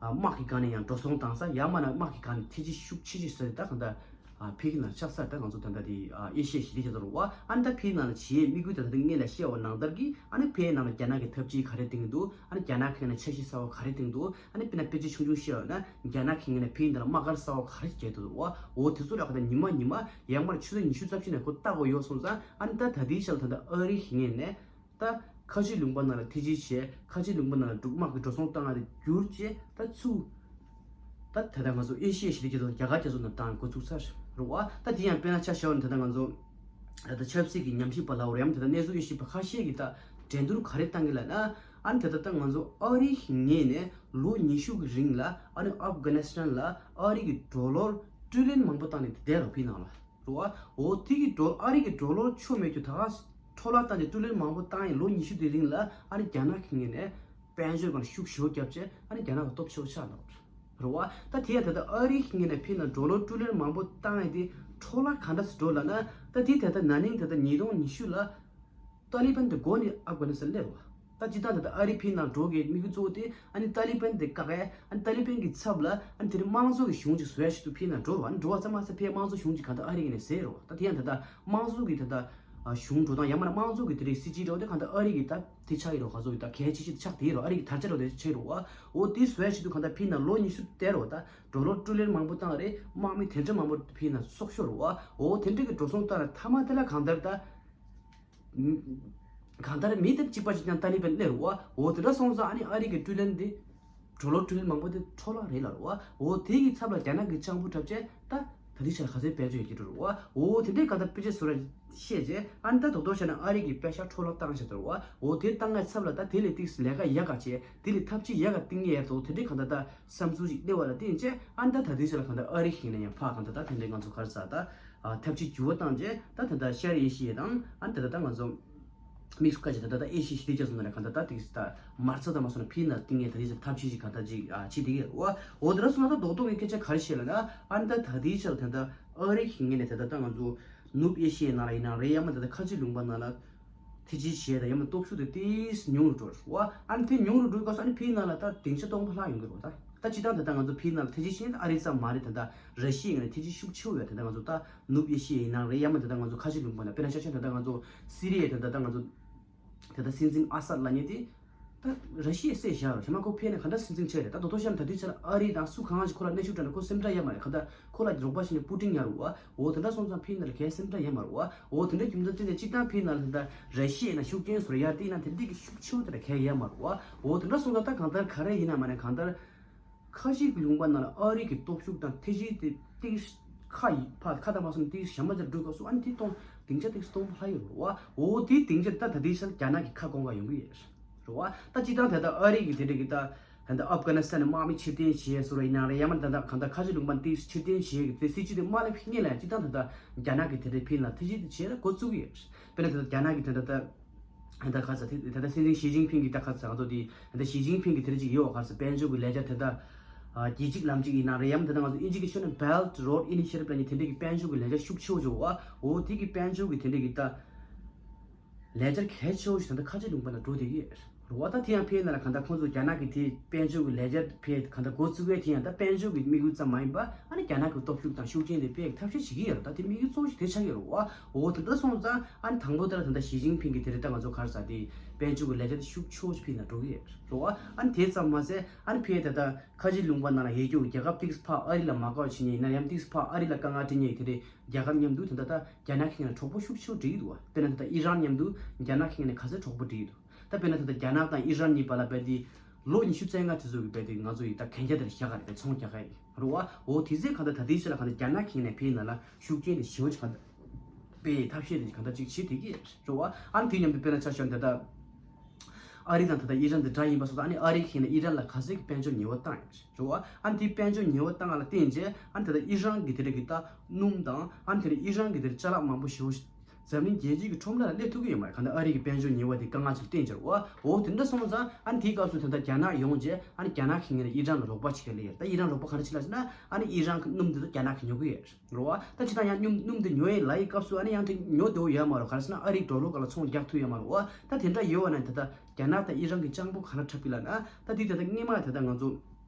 ཨ་དམག་གི་སྒང་ནས་ཡང་འགྲོ་སོང་བཏང་ས། ཡང་མིན་ན་དམག་གི་སྒང་ནས་ཐེ་ཇུས་ཤུགས་ཆེ་ཆེ་ཟེར་ད་གང་ལྟར་ཨ་ཕི་གི་ནང་ཆགས་ས། ད་ང་ཚོ་ད་ལྟ་དེ་ཨ་ཨེ་ཤི་ཡའི་ཞི་བདེ་རྒྱ་མཚོ་རེད་བ། ཨ་ནི་ད་ཕི་ནང་ལ་བྱེད་ཡས་དམིགས་ཡུལ་ད་ལྟ་དེ་སྔོན་ལ་བཤད་པ་ནང་ལྟར་གྱི་ཨ་ནི་ཕི་ནང་ལ་རྒྱ་ནག་གི་འཐབ་ཇུས་ག་རེ་བཏིང་གི་འདུག་ཨ་ནི་རྒྱ་ནག་གི་ནང་འཆར་གཞི་གསར་པ་ག་རེ་བཏིང་འདུག་ཨ་ནི་དཔེར་ན་དཔེ་ཆ་ཆུང་ཆུང་བཤད་པ་ན་རྒྱ་ནག་གི་ངོས་ནས་ཕི་ནང་ལ་དམག་སྒར་གསར་པ་ག་རེ་བརྒྱབ་འདུག་བ། འོ་དེ་ཚོ་ལ་ག་ད་ཉི་མ་ཉི་མ་ཡང་མིན་ཆུ་ཚོད་ཉི་ཤུ་རྩ་བཞི་ནས་ཁོ་ལྟ་དགོས་ཡོད་སོང་ཙང་། ཨ་ནི་ད་ད་ལྟའི་ཆར་ད་ལྟ་ཨ་རི་གི་ངོས་ནས་ད་ཁ་ཆེའི་ལུང་པ་ནང་ལ་ཐེ་ཇུས་བྱས། ཁ་ཆེའི་ལུང་པ་ནང་ལ་འབྲུ་དམག་གི་འགྲོ་སོང་བཏང་ཡ་དེ་བསྒྱུར་བྱས། ད་ཚུར་ད་ད་ལྟ་ང་ཚོ་ཨེ་ཤི་ཡའི་ཞི་བདེ་རྒྱ་མཚོ་རྒྱ་གར་རྒྱ་མཚོ་ནང་བཏང་འགོ་བཙུགས་ཚར་རེད་བ། ད་དེ་ཡང་དཔེར་ན་ཆ་བཞག་པ་ན་ད་ལྟ་ང་ཚོ་ད་ལྟ་ཆབ་སྲིད་ཀྱི་ཉམས་ཞིབ་པ་ལབ་དགོས་རེད། ཡང་ད་ལྟ་གནས་ཚུལ་དབྱེ་ཞིབ་པ་ཁ་ཤས་ཀྱིས་ད་འགྲན་བསྡུར་ག་རེ་བཏང་གི་ལབ་ན། ཨ་ནི་ད་ལྟ་ད་ང་ཚོ་ཨ་རི་གི་ངོས་ནས་ལོ་ཉི་ཤུ་གི་རིང་ལ་ཨ་ནི་ཨབ་གྷ་ནི་སི་ཐན་ལ་ཨ་རི་གི་ཌོ་ལར་ཊི་རི་ལི་ཡོན་མང་པོ་བཏང་ནས་བསྡད་རོགས་ཕི་ནང་ལ། རེད་བ། འོ་དེ་གི་ཌོ་ཨ་རི་གི་ཌོ་ལར་ཆོ་མེད་རྒྱུ་ད་ག་འཕྲོ་བརླག་བཏང་ནས་ཊི་རི་ལི་ཡོན་མང་པོ་བཏང་ཡིན། ལོ་ཉི་ཤུ་དེའི་རིང་ལ་ཨ་ནི་རྒྱ་ནག་གི་ངོས་ནས་དཔལ་འབྱོར་སྒང་ཤུགས་ཞེ་པོ་བརྒྱབ་བྱས་ཨ་ནི་རྒྱ་ནག་ལ་སྟོབས་ཆེ་པོ་ཆགས་འདུག་རེད་བ། ད་དེ་ཡང་ད་ལྟ་ཨ་རི་གི་ངོས་ནས་ཕི་ནང་ཌོ་ལར་ཊི་རི་ལི་ཡོན་མང་པོ་བཏང་ཡིན་དེ་འཕྲོ་བརླག་ག་འདྲ་སེ་འགྲོ་ལབ་ན། ད་དེ་ད་ལྟ་ན་ནིང་ད་ལྟ་ཉིས་སྟོང་ཉི་ཤུ་ལ་ཏཱ་ལི་བན་དེ་འགོ་ནས་ཨབ་གྷ་ནི་སི་ཐན་སླེབས་པ། ད་སྤྱིར་བཏང་ད་ལྟ་ཨ་རི་ཕི་ནང་འགྲོ་གི་དམིགས་ཡུལ་གཙོ་བོ་དེ་ཨ་ནི་ཏཱ་ལི་བན་དེ་བཀག་ཡས། ཨ་ནི་ཏཱ་ལི་བན་གྱི་ཚབ་ལ་ཨ་ནི་དེ་རིང་དམངས་གཙོ་གི་གཞུང་ཅིག་བཟོ་ཡ་ཆེད་དུ་ཕི་ནང་འགྲོ་བ། ཨ་ནི་འགྲོ་བ་ཙམ་མ་ཟད་ཕི་དམངས་གཙོ་གཞུང་ཅིག་གང་ལྟར་ཨ་རི་གི་ནས་ཟེར་རོ། ད་དེ་ཡང་ད་ལྟ་དམངས་གཙོ་གི་ད་ལྟ་ གཞུང་འགྲོ་སྟངས་ཡང་མིན་ན་དམངས་གཙོ་གི་དེ་རིགས་སྲིད་བྱུས་འདྲ་བོ་དེ་གང་ལྟར་ཨ་རི་གི་ད་དེ་ཆགས་ཡོད་རེད། ག་ཚོད་ཡོད་ད་གལ་ཆེ་ཆེ་ཆགས་དེ་ཡོད་རེད། ཨ་རི་གི་དར་ཆ་འདྲ་བོ་དེ་ཆགས་ཡོད་རེད་བ། འོ་དེ་བཟོ་ཡ་ཆེད་དུ་གང་ལྟར་ཕྱིན་ན་ལོ་ཉི་ཤུ་དེ་རེད་བ། ད་ཌོ་ལར་ཊི་རི་ལི་ཡན་མང་པོ་བཏང་རེད། དམག་མི་དེ་འདྲ་མང་པོ་ཕྱིན་ན་སྲོག་ཤོར་རེད་བ། འོ་དེ་འདྲ་གི་འགྲོ་སོང་བཏང་ན་མཐའ་མ་དེ་ལ་གང་ལྟར་ད་གང་ལྟར་མི་དེ་གཅིག་པ་གཅིག་རྐྱང་ཏཱ་ལི་བན་སླེབས་རེད་བ། འོ་དེ་འདྲ་སོང་ཙང་ཨ་ནི་ཨ་རི་གི་ཊི་རི་ལི་ཡན་དེ་ཌོ་ལར་ཊི་རི་ལི་ཡན་མང་པོ་དེ་འཕྲོ་བརླག་རེད་ལབ་རེད་བ། འོ་དེ་གི་ཚབ་ལ་རྒྱ་ནག་གི་སྤྱང་པོ་འཁྲབ་བྱས་ད་ད་ལྟའི་ཆར་ག་ཚོད་དཔལ་འབྱོར་ཡོད་ཀྱི་འགྲོ་རེད་བ། འོ་དེ་འདྲའི་ག་ད་དཔེ་ཆ་བཟོ་ར་བཤད་རྗེས་ཨ་ནི་ད་དོ་དོ་བྱས་ན་ཨ་རི་གི་པེ་ཤག་འཕྲོ་བརླག་བཏང་བཞག་འདུག་བ། འོ་དེ་བཏང་ངའི་ཚབ་ལ་ད་དེ་ལས་ཏིག་ལས་ཀ་ཡག་ག་བྱས་དེ་ལས་ཐབས་ཇུས་ཡག་ག་བཏིང་ངེས་ཡར་དོ་དེ་འདྲའི་ག་ད་ད་བསམ་ཚུལ་ཞིག་སླེབས་པ་ལ་བརྟེན་བྱས་ཨ་ནི་ད་ད་ལྟའི་ཆར་ལ་ག་ད་ཨ་རི་ཞིག་ནས་ཡང་ཕ་ག་ད་ད་དེ་འདྲའི་ང་ཚོ་ག་རེ་ཟ་ད་ཐབས་ཇུས་འགྱུར་བ་བཏང་རྗེས་ད་ད་ད་ཤར་ཨེ་ཤི་ཡ་དང་ཨ་ནི་ད་ད་ད་ང་ཚོ་དམིགས་སུ་བཀར་བྱས་ད་ད་ད་ཨེ་ཤི་ཡ་ཞི་བདེ་རྒྱ་མཚོ་ནང་ལ་ག་ད་ད་ཏིག་ད་མར་ཚ་ད་མ་སོང་ན་ཕི་ནང་བཏིང་ངེས་ད་ལྟའི་ཆར་ཐབས་ཇུས་ཞིག་ག་ད་ཅིག་བྱེད་བསྡད་ཀྱི་ཡོད་རེད་བ། འོ་དེ་འདྲ་སོང་ན་ད་རྡོག་རྡོག་གི་སྐད་ཆ་ག་རེ་བཤད་ལབ་ན་ཨ་ནི་ད་ད་ལྟའི་ཆར་ལ་ད་ད་ཨ་རི་གི་ངོས་ནས་ད་ད་ད་ང་ཚོ་ནུབ་ཨེ་ཤི་ཡའི་ནང་ལ་ཡིན་ནའང་རེད། ཡང་མིན་ད་ལྟ་ཁ་ཆེ་ལུང་པ་ནང་ལ་ཐེ་ཇུས་བྱས་དང་ཡང་མིན་སྟོབས་ཤུགས་དེ་ཏིས་ཉུང་རུ་འགྲོ་བ། ཨ་ནི་དེ་ཉུང་རུ་འགྲོའི་སྐབས་སུ་ཨ་ནི་ཕིའི་ནང་ལ་ད་སྡིངས་ཆ་སྟོང་པ་ལྷག་ཡོང་གི་རེད་བ། ད་ད་སྤྱིར་བཏང་ད་ལྟ་ང་ཚོ་ཕིའི་ནང་ལ་ཐེ་ཇུས་བྱས་ཨ་རི་ཙམ་མ་རེད། ད་ལྟ་ར་ཤི་ཡའི་ངོས་ནས་ཐེ་ཇུས་ཤུགས་ཆེ་བོ་ཡོད། ད་ལྟ་ང་ཚོ་ད་ནུབ་ཨེ་ཤི་ཡའི་ནང་རེད། ཡང་མིན་ད་ལྟ་ང་ཚོ་ཁ་ཆེ་ལུང་པ་ནང་དཔེར་ན་ཆ་བཞག་ད་ལྟ་ང་ཚོ་སི་རི་ཡའི་ད་ལྟ་ད་ང་ཚོ་དེ་ལྟར་སྲིད་འཛིན་ཨ་སད་ལབ་མཁན་དེ་ད་ར་ཤི་ཡས་བསད་བཞག་རོགས་ཞེ་མ་ཁོ་ཕེབས་ནས་ག་འདྲ་སྲིད་འཛིན་ཆགས་རེད། ད་དོ་དོ་ཤར་ད་དུས་ཆར་ཨ་རི་དང་སུ་གང་ཞིག་ཁོ་ལ་སྣེ་ཤུགས་སྤྲད་ན་ཁོ་སེམས་ཁྲལ་ཡོད་མ་རེད། ག་ད་ཁོ་ལ་རོགས་པ་བྱེད་མཁན་པུ་ཏིན་ཡོད་རེད་བ། འོ་དེ་འདྲ་སོང་ཙང་ཕེབས་ན་ལ་གའི་སེམས་ཁྲལ་ཡོད་མ་རེད་བ། འོ་དེ་འདྲ་རྒྱུ་མཚན་བརྟེན་ནས་སྤྱིར་བཏང་ཕེབས་ན་ལ་ད་ར་ཤི་ཡའི་ནང་ཤུགས་རྐྱེན་བཟོ་ཡ་དེ་ཡིན་ན་དེ་འདྲ་གི་ཤུགས་ཆེ་བོ་དེ་ལ་གའི་ཡོད་མ་རེད་བ། འོ་དེ་འདྲ་སོང་ཙང་ད་གང་ལྟར་ག་རེ་ཡིན་ན་མ་ནས་གང་ལྟར། ཁ་ཤས་ཀྱི་ལུང་པ་ནང་ལ་ཨ་རི་གི་སྟོབས་ཤུགས་དང་ཐེ་ཇུས་དེ་ཏིག་ཁ་ཡི་ཕ་ཁ་དང་མ་སོང་ཏིག་ཞན་མ་ཅིག་འགྲོ་སྐབས་སུ་ཨ་ནི་དེ་གཏོང་སྡིངས་ཆ་ཏིག་སྟོང་པ་ལྷག་ཡོད་རེད་བ། འོ་དེའི་སྡིངས་ཆ་ད་ད་ལྟའི་ཆར་རྒྱ་ནག་གི་ཁ་སྐོང་ག་ཡོང་གི་ཡོད་རེད་བ། ད་སྤྱིར་བཏང་ད་ལྟ་ཨ་རི་གི་དེ་འདྲ་གི་ད་ད་ལྟ་ཨབ་གྷ་ནི་སི་ཐན་ནས་དམག་མི་ཕྱིར་འཐེན་བྱས་སོ་ར་ཡིན་ན་རེད། ཡང་མ་ད་ལྟ་གང་ལྟར་ཁ་ཆེ་ལུང་པ་ཏིག་ཕྱིར་འཐེན་བྱས་གི་དེ་སྲིད་ཇུས་དེ་མ་སླེབས་སྔོན་ལ་སྤྱིར་བཏང་ད་ལྟ་རྒྱ་ནག་གི་དེ་འདྲའི་ཕིན་ལ་ཐེ་ཇུས་དེ་བྱས་ལ་འགོ་བཙུགས་ཀྱི་ཡོད་རེད། དཔེར་ན་ད་ལྟ་རྒྱ་ནག་གི་དེ་འདྲ་ད། ད་ལྟ་ག་ས་དེ་ད་ལྟ་སྲིད་འཛིན་ཞི་ཅིན་ཕིང་གི་ད་ག་ས་ང་ཚོ་དེ་ད་ལྟ་ཞི་ཅིན་ཕིང་གི་དེ་རིགས་ཅིག་ཡོད་བ། ག་ས་དཔལ་འབྱོར་གྱི་ལས་འཆར་དེ་ད་རྒྱལ་སྤྱིའི་ལམ་ཅིག་ཡིན་ན་རེད། ཡང་ད་ལྟ་ང་ཚོ་ཨིན་ཇི་གི་ཤོད་ན་Belt Road Initiative ལབ་མཁན་དེ་འདྲ་གི་དཔལ་འབྱོར་གྱི་ལས་འཆར་ཤུགས་ཆེ་བོ་ཅིག་ཡོད་བ། འོ་དེ་གི་དཔལ་འབྱོར་གྱི་དེ་འདྲ་གི་ད་ལས་འཆར་གལ་ཆེ་བོ་ཞིག་ད་ལྟ་ཁ་ཆེ་ལུང་པ་ན་འགྲོ་བསྡད་ཀྱི་རེད་བ། ད་དེ་ཡང་ཕེབས་ན་ལ་ག་ད་ཁོང་ཚོ་རྒྱ་ནག་གི་དེ་དཔལ་འབྱོར་གྱི་ལས་འཆར་ཕེབས་ག་ད་འགོ་བཙུགས་པའི་དེ་ཡང་ད་དཔལ་འབྱོར་གྱི་དམིགས་ཡུལ་ཙམ་མ་ཡིན་པ་ཨ་ནི་རྒྱ་ནག་གི་སྟོབས་ཤུགས་དང་ཤུགས་རྐྱེན་དེ་སྤེལ་གྱི་ཐབས་ཤེས་བྱེད་ཀྱི་ཡོད་རེད། ད་དེ་དམིགས་ཡུལ་གཙོ་བོ་ཞིག་དེ་ཆགས་ཀྱི་ཡོད་རེད་བ། འོ་དེ་འདྲ་སོང་ཙང་ཨ་ནི་དང་པོ་དེ་ལ་ད་ལྟ་ཞི་ཅིན་ཕིང་གིས་དེ་རིང་ད་ང་ཚོ་ག་རེ་ཟ་དེ་དཔལ་འབྱོར་གྱི་ལས་འཆར་དེ་ཤུགས་ཆེ་བོ་ཞིག་ཕིང་ལ་འགྲོ་གི་ཡོད་རེད་བ། ཨ་ནི་དེ་ཙམ་མ་ཟད་ཨ་ནི་ཕིང་ད་ལྟ་ཁ་ཆེ་ལུང་པ་ནང་ལ་ཡོད་རྒྱུ་རྒྱལ་ཁབ་ཏིག་ཕ་ཨ་རི་ལ་མ་དགའ་བ་བྱེད་མཁན་ཡིན་ན་ཡང་ཏིག་ཕ་ཨ་རི་ལ་དཀའ་ངལ་སྤྲད་མཁན་ཡིན་དེ་རེད། རྒྱལ་ཁབ་མཉམ་དུ་ད་ལྟ་ད་རྒྱ་ནག་གི་ངོས་ནས་གྲོགས་པོ་ཤུགས་ཆེ་བོ་སྒྲིག་གི་འདུག་བ། དཔེར་ན་ད་ལྟ་ཨི་རན་མཉམ་དུ་རྒྱ་ནག་གི་ངོས་ནས་ག་ཚོད་གྲོགས་པོ་སྒྲིག་གི་འདུག་ད་དཔེར་ན་ད་ལྟ་རྒྱ་ནག་དང་ཨི་རན་གཉིས་བར་ལ་བལ་དེ་ལོ་ཉི་ཤུ་རྩ་ལྔ་དེ་ཚོ་གི་བལ་དེ་ང་ཚོ་ཡི་ད་གན་རྒྱ་དེར་བཞག་ག་རེད། ཚོང་རྒྱག་ག་ཡི་རེད་བ། འོ་དེ་ཚོས་གང་ལྟར་ད་ལྟའི་ཆ་ལ་གང་ལྟར་རྒྱ་ནག་གི་ངོས་ནས་ཕིའི་ནང་ལ་ཤུགས་རྐྱེན་དེ་ཞེ་པོ་ཅིག་གང་ལྟར་སྤེལ་ཐབས་ཤེས་དེ་གང་ལྟར་ཅིག་བྱེད་བསྡད་ཀྱི་རེད་བ། ཨ་ནི་དེ་མཉམ་དུ་དཔེར་ན་ཆ་བཞག་ན་ད་ལྟ་ཨ་རི་དང་ད་ལྟ་ཨི་རན་དེ་འདྲ་ཡིན་པ་སོགས་ད་ཨ་ནི་ཨ་རི་གི་ངོས་ནས་ཨི་རན་ལ་ག་ཚོད་ཀྱི་དཔལ་འབྱོར་ཉེས་པ་བཏང་ཡོད་རེད་བ། ཨ་ནི་དེ་དཔལ་འབྱོར་ཉེས་པ་བཏང་བ་ལ་བརྟེན་རྗེས་ཨ་ནི་ད་ལྟ་ཨི་རན་གྱི་དེ་འདྲ་གི་ད་སྣུམ་དང་ཨ་ནི་དེ་འདྲ་ཨི་རན་གྱི་དེ་འདྲ་ཅ་ལག་མང་པོ་ཞེ་པོ་འཛམ་གླིང་རྒྱལ་སྤྱི་གི་ཁྲོམ་ར་ལ་སླེབས་ཐུབ་ཀྱི་ཡོད་མ་རེད། གང་ལྟར་ཨ་རི་གི་དཔལ་འབྱོར་ཉེས་པ་དེ་དཀའ་ངལ་ཅིག་བརྟེན་བྱས་རེད་བ། འོ་དེ་འདྲ་སོང་ཙང་ཨ་ནི་དེའི་སྐབས་སུ་ད་ལྟ་རྒྱ་ནག་ཡོང་རྗེས་ཨ་ནི་རྒྱ་ནག་གི་ངོས་ནས་ཨི་རན་ལ་རོགས་པ་བྱེད་ཀྱི་ལབ་ཡོད། ད་ཨི་རན་རོགས་པ་ག་རེ་བྱེད་ལབ་ཟེར་ན་ཨ་ནི་ཨི་རན་གྱི་སྣུམ་དེ་ཚོ་རྒྱ་ནག་གིས་ཉོ་གི་ཡོད་རེད་བ། ད་ཇི་ལྟར་ཡང་སྣུམ་སྣུམ་དེ་ཉོ་ཡི་ལབ་ཡི་སྐབས་སུ་ཨ་ནི་ཡང་དེ་ཉོ་འདོད་ཡོད་མ་རེད། ག་རེ་ཟེར་ན་ཨ་རིའི་ཌོ་ལར་སྒང་ལ་ཚོང་རྒྱག་ཐུབ་ཡོད་མ་རེད་བ། ད་དེ་འདྲ་ཡོད་བ་ན་ད་ལྟ་རྒྱ་ནག་དང་ཨི་རན་གྱི་སྤྱང་པོ་ག་རེ་འཁྲབ་ཀྱི་ལབ་ན་ད་དེ་ད་ལྟ་སྔོན་མ་ད་ལྟ་ང་ཚོ་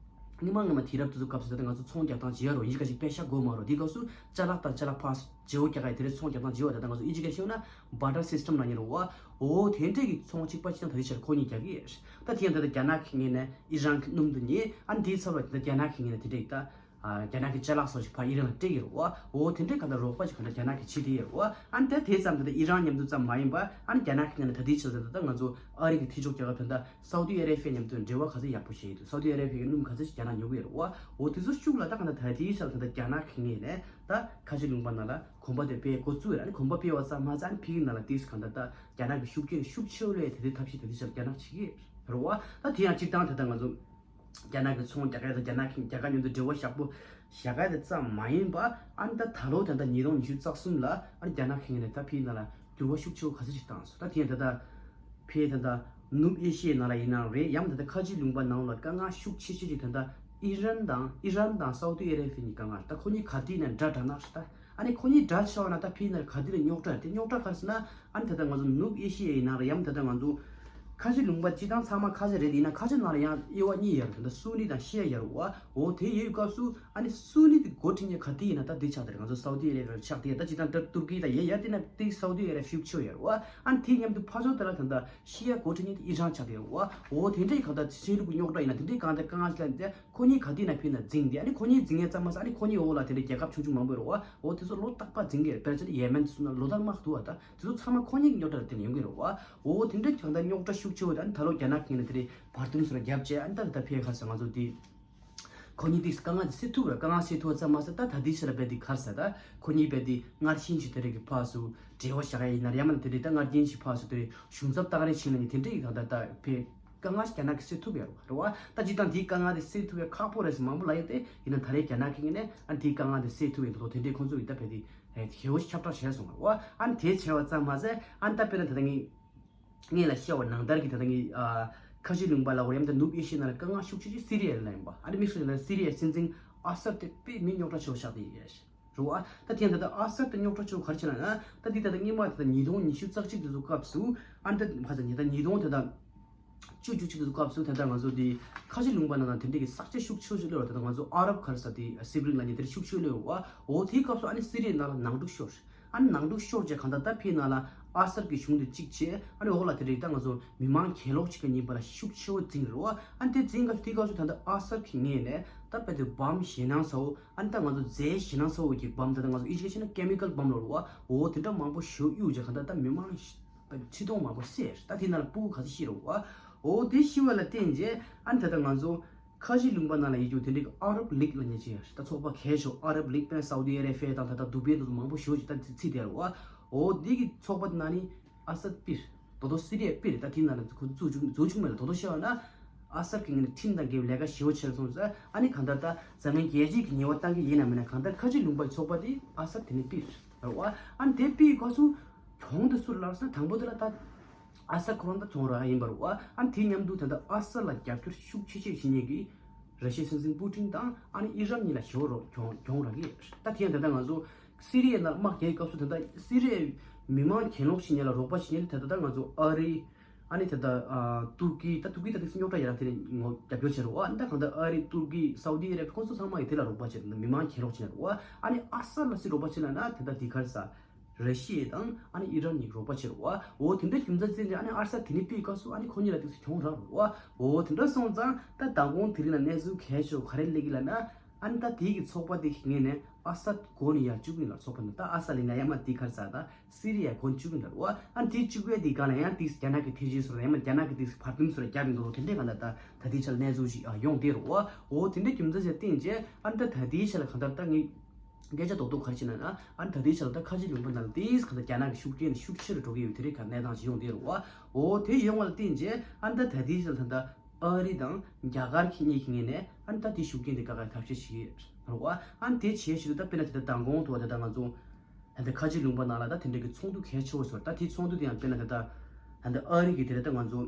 སྔོན་མ་སྔོན་མ་དུས་རབས་དེ་ཚོ་སྐབས་སུ་ད་ལྟ་ང་ཚོ་ཚོང་རྒྱག་སྟངས་ཇི་ཡ་རོ་ཡིན་ག་ཞིག་པེ་ཤ་དགོས་མ་རོ། དེའི་སྐབས་སུ་ཅ་ལག་དང་ཅ་ལག་ཕར་བརྗེ་པོ་རྒྱག་ག་ཡི་དེ་རེད། ཚོང་རྒྱག་སྟངས་ཇི་ཡ་ད་ལྟ་ང་ཚོ་ཨི་ཇི་ག་ཤེས་ན་བྷ་ཊར་སིས་ཊམ་ལབ་མཁན་རེད་བ། འོ་དེ་འདྲས་ཀྱི་ཚོང་གཅིག་པ་གཅིག་རྐྱང་ད་ལྟའི་ཆར་ཁོ་གཉིས་རྒྱག་གི་ཡོད་རེད། ད་དེ་ཡང་ད་ལྟ་རྒྱ་ནག་གི་ངོས་ནས་ཨི་རན་གྱི་སྣུམ་དེ་ཉོས། ཨ་ནི་དེའི་ཚབ་ལ་ད་ལྟ་རྒྱ་ནག་གི་ངོས་ནས་དེ་འདྲས་ད། ཨ་རྒྱ་ནག་གི་ཅ་ལག་སོགས་ཤིག་ཕར་ཨི་རན་ལ་སྤྲད་ཀྱི་རེད་བ། འོ་དེ་འདྲའི་གང་ལྟར་རོགས་པ་ཞིག་གང་ལྟར་རྒྱ་ནག་གིས་བྱེད་བསྡད་ཡོད་རེད་བ། ཨ་ནི་ད་དེ་ཙམ་ད་ལྟ་ཨི་རན་མཉམ་དུ་ཙམ་མ་ཡིན་པ་ཨ་ནི་རྒྱ་ནག་གི་ངོས་ནས་ད་ལྟའི་ཆར་ད་ལྟ་ང་ཚོ་ཨ་རི་གི་ཐེ་ཇུས་རྒྱལ་ཁབ་ད་ལྟ་སའུ་ཏི་ཨ་རེ་བྷི་ཡ་མཉམ་དུ་འབྲེལ་བ་ག་ཚོད་ཡག་པོ་བྱས་ཡོད་འདུག་སའུ་ཏི་ཨ་རེ་བྷི་ཡའི་སྣུམ་ག་ཚོད་ཞིག་རྒྱ་ནག་ཉོ་གི་ཡོད་རེད་བ། འོ་དེ་ཚོ་ཤུགས་ལ་ད་གང་ལྟར་ད་ལྟའི་ཆར་ད་ལྟ་རྒྱ་ནག་གི་ངོས་ནས་ད་ཁ་ཆེ་ལུང་པ་ནང་ལ་གོམ་པ་དེ་སྤེལ་འགོ་བཙུགས་ཡོད་རེད། ཨ་ནི་གོམ་པ་སྤེལ་བ་ཙམ་མ་ཟད་ཨ་ནི་ཕི་གི་ནང་ལ་ཏིས་གང་ལྟར་ད་རྒྱ་ནག་གི་ཤུགས་རྐྱེན་ཤུགས་ཆེ་བ་སླེབས་དེ་དུས་ཐབས་ཤེས་ད་ལྟའི་ཆར་རྒྱ་ནག་བྱེད་ཀྱི་ཡོད་རེད་བ། ད་དེ་ཡང་སྤྱིར་བཏང་ད་ལྟ་ང་ཚོ་རྒྱ་ནག་གི་ཚོང་རྒྱག་ཡ་དང་རྒྱ་ནག་གི་རྒྱ་གར་མཉམ་དུ་འབྲེལ་བ་ཡག་པོ་བཞག་ཡ་དེ་ཙམ་མ་ཡིན་པ། ཨ་ནི་ད་ད་ལོ་ད་ལྟ་ཉིས་སྟོང་ཉི་ཤུ་རྩ་གསུམ་ལ་ཨ་ནི་རྒྱ་ནག་གི་ངོས་ནས་ད་ཕིའི་ནང་ལ་འགྱུར་བ་ཤུགས་ཆེ་བོ་ག་ཚོད་ཅིག་བཏང་སོང་། ད་དེ་ཡང་ད་ལྟ་ཕིའི་ད་ལྟ་ནུབ་ཨེ་ཤི་ཡའི་ནང་ལ་ཡིན་ནའང་རེད། ཡང་ད་ལྟ་ཁ་ཆེ་ལུང་པ་ནང་ལ་དཀའ་ངལ་ཤུགས་ཆེ་ཤོས་ཅིག་ད་ལྟ་ཨི་རན་དང་ཨི་རན་དང་སའུ་ཏི་ཨ་རེ་བྷི་ཡ་གཉིས་དཀའ་ངལ། ད་ཁོ་གཉིས་ག་དུས་ནས་དགྲ་དགྲ་ནག་རེད། ད་ཨ་ནི་ཁོ་གཉིས་དགྲ་ཆགས་པ་ན་ད་ཕིའི་ནང་ལ་ག་དུས་ནས་རྙོག་དྲ་རེད། དེ་རྙོག་དྲ་ག་རེ་ཟེར་ན་ཨ་ནི་ད་ལྟ་ང་ཚོ་ནུབ་ཨེ་ཤི་ཡའི་ནང་ལ་ཡང་ད་ལྟ་ང་ཚོ་ ཁ་ཆེ་ལུང་པ་སྤྱི་བཏང་ཚང་མ་ཁ་ཆེ་རེད། ཡིན་ན་ཁ་ཆེ་ནང་ལ་ཡང་དབྱེ་བ་གཉིས་ཡོད་རེད། ད་སུ་ནི་དང་ཤི་ཡ་ཡོད་རེད་བ། འོ་དེ་ཡོད་སྐབས་སུ་ཨ་ནི་སུ་ནི་དེ་འགོ་ཁྲིད་མཁན་ག་དེ་ཡིན་ན་ད་དེ་ཆགས་བསྡད་རེད། ང་ཚོ་སའུ་ཏི་ཨ་རེ་བྷི་ཡ་ཆགས་བསྡད་ཡོད། ད་སྤྱི་བཏང་ཏུར་ཀི་དང་ཡ་ཡ་དེ་ན་དེ་སའུ་ཏི་ཨ་རེ་བྷི་ཤུགས་ཆེ་ཡོད་རེད་བ། ཨ་ནི་དེ་མཉམ་དུ་ཕར་ཕྱོགས་དེ་ལ་ད་ད་ཤི་ཡ་འགོ་ཁྲིད་མཁན་དེ་ཨི་རན་ཆགས་བསྡད་ཡོད་རེད་བ། འོ་དེ་འདྲ་ཡི་གང་ལྟར་ཆོས་ལུགས་ཀྱི་རྙོག་དྲ་ཡིན་ན་དེ་འདྲའི་གང་ལྟར་དཀའ་ངལ་ཞིག་ལ་ཁོ་གཉིས་ག་དུས་ན་ཕིན་ན་འཛིང་སྟེ། ཨ་ནི་ཁོ་གཉིས་འཛིང་ཡས་ཙམ་མ་ཟད། ཨ་ནི་ཁོ་གཉིས་འོག་ལ་དེ་འདྲའི་རྒྱལ་ཁབ་ཆུང་ཆུང་མང་པོ་ཡོད་རེད་བ། འོ་དེ་ཚོ་ལོ་རྟག་པར་འཛིང་གི་རེད། དཔེར་ན་ཆ་ནས་ཡེ་མེན་དེ་ཚོ་ན་ལོ་ལྟར་དམག་འདུག་བ། ད་དེ་ཚོ་ཚང་མ་ཁོ་གཉིས་ཀྱི་རྙོག་དྲ་ལ་བརྟེན་ནས་ཡོང་གི་རེད་བ། འོ་དེ་འདྲའི་གང་ལྟར་རྙོག་དྲ་ཤུགས་ཆེ་བ་དེ། ཨ་ནི་ད་ལོ་རྒྱ་ནག་གིས་ན་དེ་འདྲའི་བར་འདུམ་སོགས་ལ་རྒྱབ་བྱས། ཨ་ནི་ད་ད་ཕེ་ཁ་ས་ང་ཚོ་དེ་ཁོ་གཉིས་དེ་དཀའ་ངལ་དེ་སེལ་ཐུབ་རེད། དཀའ་ངལ་སེལ་ཐུབ་པ་ཙམ་མ་ཟད། ད་ད་དེ་ཕྱི་ལ་རྦད་དེ་ག་རེ་ཟེར། ད་ཁོ་གཉིས་རྦད་དེ་སྔར་བཞིན་གྱི་དེ་འདྲའི་གི་ཕར་ཚུར་འབྲེལ་བ་བཞག་ཡ་ཡིན་ན་རེད། ཡང་མིན་ན་དེ་འདྲའི་ད་སྔར་བཞིན་གྱི་ཕར་ཚུར་དེ་འདྲའི་གཞུང་ཚབ་བཏང་རེས་བྱས་ན་ནི་དེ་འདྲའི་གི་གང་ལྟར་ད་ཕེ་དཀའ་ངལ་ཞིག་རྒྱ་ནག་གིས་སེལ་ཐུབ་ཡོད་རེད་བ། ད་སྤྱིར་བཏང་དེའི་དཀའ་ངལ་དེ་སེལ་ཐུབ་ཡ་ཁག་པོ་རེད་ཟེར་མང་པོ་ལབ་ཡོད་དེ། ཡིན་ན་ད་རེས་རྒྱ་ནག་གི་ངོས་ནས་ཨ་ནི་དེའི་དཀའ་ངལ་དེ་སེལ་ཐུབ་ཡོད་འདུག་དེ་འདྲའི་ཁོང་ཚོ་གིས་ད་ཕེ་དེ་ཧེ་ཧེ་བོ་ཞིག་ཁྱབ་བསྒྲགས་བྱས་སོང་བ། ཨ་ནི་དེ་བྱས་པ་ཙམ་མ་ཟད། ཨ་ནི་ད་དཔེར་ན་ད་ལྟ་ངས་ངས་ལ་བཤད་པ་ནང་ལྟར་གྱི་ད་ལྟ་ངས་ཨ་ཁ་ཆེ་ལུང་པ་ལ་འོ་ཡམ་ད་ནུབ་ཨེ་ཤི་ཡ་ནང་ལ་དཀའ་ངལ་ཤུགས་ཆེ་ཆེ་སི་རི་ཡ་ལ་ཡིན་པ། ཨ་ནི་དམིགས་སུ་ད་སི་རི་ཡའི་སྲིད་འཛིན་ཨ་སད་དེ་དཔེ་མི་རྙོག་དྲ་ཆེ་བོ་ཆགས་བསྡད་ཡོད་རེད། རེད་བ། ད་དེ་ཡང་ད་ལྟ་ཨ་སད་དེ་རྙོག་དྲ་ཆེ་བོ་ག་རེ་བྱས་ན། ད་འདི་ད་ལྟ་སྔོན་མ་ད་ལྟ་ཉིས་སྟོང་ཉི་ཤུ་རྩ་གཅིག་དེ་ཚོ་སྐབས་སུ། ཨ་ནི་ད་ཕ་ཚ་ཉི་ད་ཉིས་སྟོང་ད་ལྟ་བཅུ་བཅུ་གཅིག་དེ་ཚོ་སྐབས་སུ་ད་ལྟ་ང་ཚོ་དེ་ཁ་ཆེ་ལུང་པ་ནང་ལ་དེ་འདྲའི་གི་ས་ཆ་ཤུགས་ཆེ་བོ་ཞིག་སླེབས་པ། ད་ལྟ་ང་ཚོ་ཨ་རབ་ག་རེ་ཟེར་དེ་སི་པི་རིང་ལབ་མཁན་དེ་འདྲ་ཤུགས་ཆེ་བོ་སླེབས་པ། འོ་དེའི་སྐབས་སུ་ཨ་ནི་སི་རི་ཡའི་ནང་ལ་ནང་འཁྲུག་ཤོར། ཨ་ནི་ནང་འཁྲུག་ཤོར་རྗེས་གང་ལྟར་ད་ཕི་ནང་ལ་ཨ་སད་ཀྱི་གཞུང་དེ་གཅིག་བྱས། ཨ་ནི་འོག་ལ་དེ་འདྲའི་ད་ང་ཚོ་མི་མང་གྱེན་ལོག་བྱེད་མཁན་ཡིན་པ་ལ་ཤུགས་ཆེ་བོ་འཛིང་རེད་བ། ཨ་ནི་དེ་འཛིང་སྐབས་སུ་དེའི་སྐབས་སུ་ད་ལྟ་ཨ་སད་ཀྱི་ངོས་ནས་ད་དཔེ་དེ་བམ་ཞེད་སྣང་ཚ་བོ། ཨ་ནི་ད་ང་ཚོ་རྫས་ཞེད་སྣང་ཚ་བོ་གི་བམ། ད་ལྟ་ང་ཚོ་ཨིན་ཇི་སྐད་བཤད་ན་ཀེ་མི་ཀལ་བམ་ལབ་རེད་བ། འོ་དེ་འདྲ་མང་པོ་ཞིག་གཡུགས་རྗེས་གང་ལྟར་ད་མི་མང་ཤི་ཁྲི་སྟོང་མང་པོ་བསད། ད་དེ་ནང་ལ་སྤུ་གུ་ག་ཚོད་ཤི་རེད་བ། འོ་དེ་ཤི་བ་ལ་བརྟེན་རྗེས་ཨ་ནི་ད་ལྟ་ང་ཚོ་ཁ་ཆེ་ལུང་པ་ནང་ལ་ཡོད་རྒྱུ་དེ་འདྲའི་ཨ་རབ་ལིག་ལབ་མཁན་ཅིག་ཡོད། ད་ཚོགས་པ་གལ་ཆེ་བོ་ཨ་རབ་ལིག་དཔེར་ན་སའུ་དི་ཨ་རེ་བྷི་ཡ་དང་ད་ལྟ་དུ་བྷེ་དེ་ཚོ་མང་པོ་ཞེ་པོ་ཅིག་ད་ཚིག་དེ་རེད་བ། འོ་དེ་གི་ཚོགས་པ་དེ་ནང་ནི་ཨ་སད་པིར། ད་དུང་སི་རི་ཡ་པིར། ད་དེ་ནང་ལ་ཁོ་ཚོ་བཙུགས་བཅུག་བཙུགས་བཅུག་མེད་ལ། ད་དུང་བཤད་པ་ན་ཨ་སད་ཀྱི་ངོས་ནས་ཁྲིམས་དང་འགལ་བའི་ལས་ཀ་ཞེ་པོ་བྱས་སོང་ཟེར། ཨ་ནི་གང་ལྟར་ད་འཛམ་གླིང་རྒྱལ་སྤྱི་གི་ཉེས་པ་བཏང་གི་ཡིན་ན་མིན་ན་གང་ལྟར་ཁ་ཆེ་ལུང་པའི་ཚོགས་པ་དེ་ཨ་སད་དེ་ནི་པིར་རེད་བ། ཨ་ནི་དེ་པིར་སྐབས་སུ་གྱོང་དེ་སུར་ལར་སོང་། དང་པོ་དེ་ལ་ད་ཨ་སད་ཁོ་རང་ད་གྱོང་རག་ཡིན་པ་རེད་བ། ཨ་ནི་དེ་མཉམ་དུ་ད་ལྟ་ཨ་སད་ལ་རྒྱབ་སྐྱོར་ཤུགས་ཆེ་ཆེ་བྱེད་མཁན་གྱི་ར་ཤི་ཡའི་སྲིད་འཛིན་པུ་ཏིན་དང་ཨ་ནི་ཨི་རན་གཉིས་ལ་ཞེ་པོ་རོགས་གྱོང་གྱོང་རག་གི་ཡོད། ད་དེ་ཡང་ད་ལྟ་ང་ཚོ་སི་རི་ཡའི་ནང་དམག་རྒྱག་སྐབས་སུ་ད་ལྟ་སི་རི་ཡའི་མི་མང་གྱེན་ལོག་བྱེད་མཁན་ལ་རོགས་པ་བྱེད་མཁན་ད་ལྟ་ད་ང་ཚོ་ཨ་རི། ཨ་ནི་ད་ལྟ་ཨ་ཏུར་ཀི། ད་ཏུར་ཀི་ད་ལྟ་སི་རྙོག་དྲ་ཡ་རབས་དེ་ནས་ངོ་རྒྱབ་སྐྱོར་བྱེད་རོགས། ཨ་ནི་ད་གང་ལྟར་ཨ་རི། ཏུར་ཀི། སའུ་དི་ཨ་རེ་བྷི་ཡ། ཁོང་ཚོ་ཚང་མ་ཡིས་དེ་ལ་རོགས་པ་བྱེད། མི་མང་གྱེན་ལོག་བྱེད་རོགས། ཨ་ནི་ཨ་སད་ལ་སུས་རོགས་པ་བྱེད་ལབ་ན་ད་ལྟ་དེ་ག་རེ་ཟ། ར་ཤི་ཡ་དང་ཨ་ནི་ཨི་རན་གཉིས་རོགས་པ་བྱེད་རོགས། འོ་དེ་འདྲ་རྒྱུ་མཚན་བརྩིས་ནས་ཨ་ནི་ཨ་སད་དེ་ནི་པིར་སྐབས་སུ་ཨ་ནི་ཁོ་གཉིས་ལ་དེ་ཚོ་གྱོང་རག་རོགས། འོ་དེ་འདྲ་སོང་ཙང་ད་མདང་དགོང་དེ་རིང་ལ་གནས་ཚུལ་གལ་ཆེ་བོ་ག་རེ་སླེབས་ཀྱི་ལབ་ན། ཨ་ནི་ད་དེའི་གི་ཚོགས་པ་དེ་གི་ངོས་ནས་ཨ་སད་མགོ་ནས་ཡར་བཅུག་གི་ཡིན་ལབ། ཚོགས་པ་ནི་ད་ཨ་སད་ལ་ཡིན་ན་ཡང་མ་དེ་ག་རེ་ཟ། ད་སི་རི་ཡ་མགོ་ནས་བཅུག་གི་ཡིན་ལབ་རེད་བ། ཨ་ནི་དེ་བཅུག་ཡས་དེ་སྒང་ལ་ཡང་དེ་རྒྱ་ནག་གི་ཐེ་ཇི་སོགས་ཡང་མ་རྒྱ་ནག་གི་དེ་བར་འདུམ་སོགས་ལ་རྒྱབ་ཡིན་འདུག་ལོ། དེ་འདྲའི་གང་ལྟར་ད་ད་ལྟའི་ཆར་གནས་ཚུལ་ཞིག་ཨ་ཡོང་བསྡད་རེད་བ། འོ་དེ་འདྲའི་རྒྱུ་མཚན་ཞིག་བརྟེན་བྱས་ཨ་ནི་ད་ད་ལྟའི་ཆར་ལ་གང་ལྟར་ད་ངས་སྐད་ཆ་རྡོག་རྡོག་ག་རེ་བྱས་ན་ན། ཨ་ནི་ད་ལྟའི་ཆར་ལ་ད་ཁ་ཆེ་ལུང་པ་ནང་ལ་དེ་གང་ལྟར་རྒྱ་ནག་གི་ཤུགས་རྐྱེན་ཤུགས་ཆེ་རུ་འགྲོ་གི་ཡོད། དེ་འདྲའི་ག་གནས་སྟངས་ཞིག་ཡོང་བསྡད་རེད་བ། འོ་དེ་ཡོང་བ་ལ་བརྟེན་བྱས་ཨ་ནི་ད་ད་ལྟའི་ཆར་ལ་ད་ད། ཨ་རི་དང་རྒྱ་གར་གཉིས་ཀྱི་ངོས་ནས་ཨ་ནི་ད་དེ་ཤུགས་རྐྱེན་དེ་བཀག་ཡག་ཐབས་ཤེས་བྱེད་ཀྱི་རེད་བ། ཨ་ནི་དེ་བྱེད་བཞིན་དུ་ད་དཔེར་ན་དེ་ལྟར་མདང་དགོང་དུ་བ་དེ་ལྟར་ང་ཚོ་ཨ་ནི་ཁ་ཆེ་ལུང་པ་ནང་ལ་ད་དེ་འདྲ་གི་ཚོགས་འདུ་གལ་ཆེ་བོ་ཞིག་ཡོད་རེད། ད་དེ་ཚོགས་འདུ་དེ་ཡང་དཔེར་ན་དེ་ལྟར་ཨ་ནི་ཨ་རི་གི་དེ་ལྟར་ད་ང་ཚོ་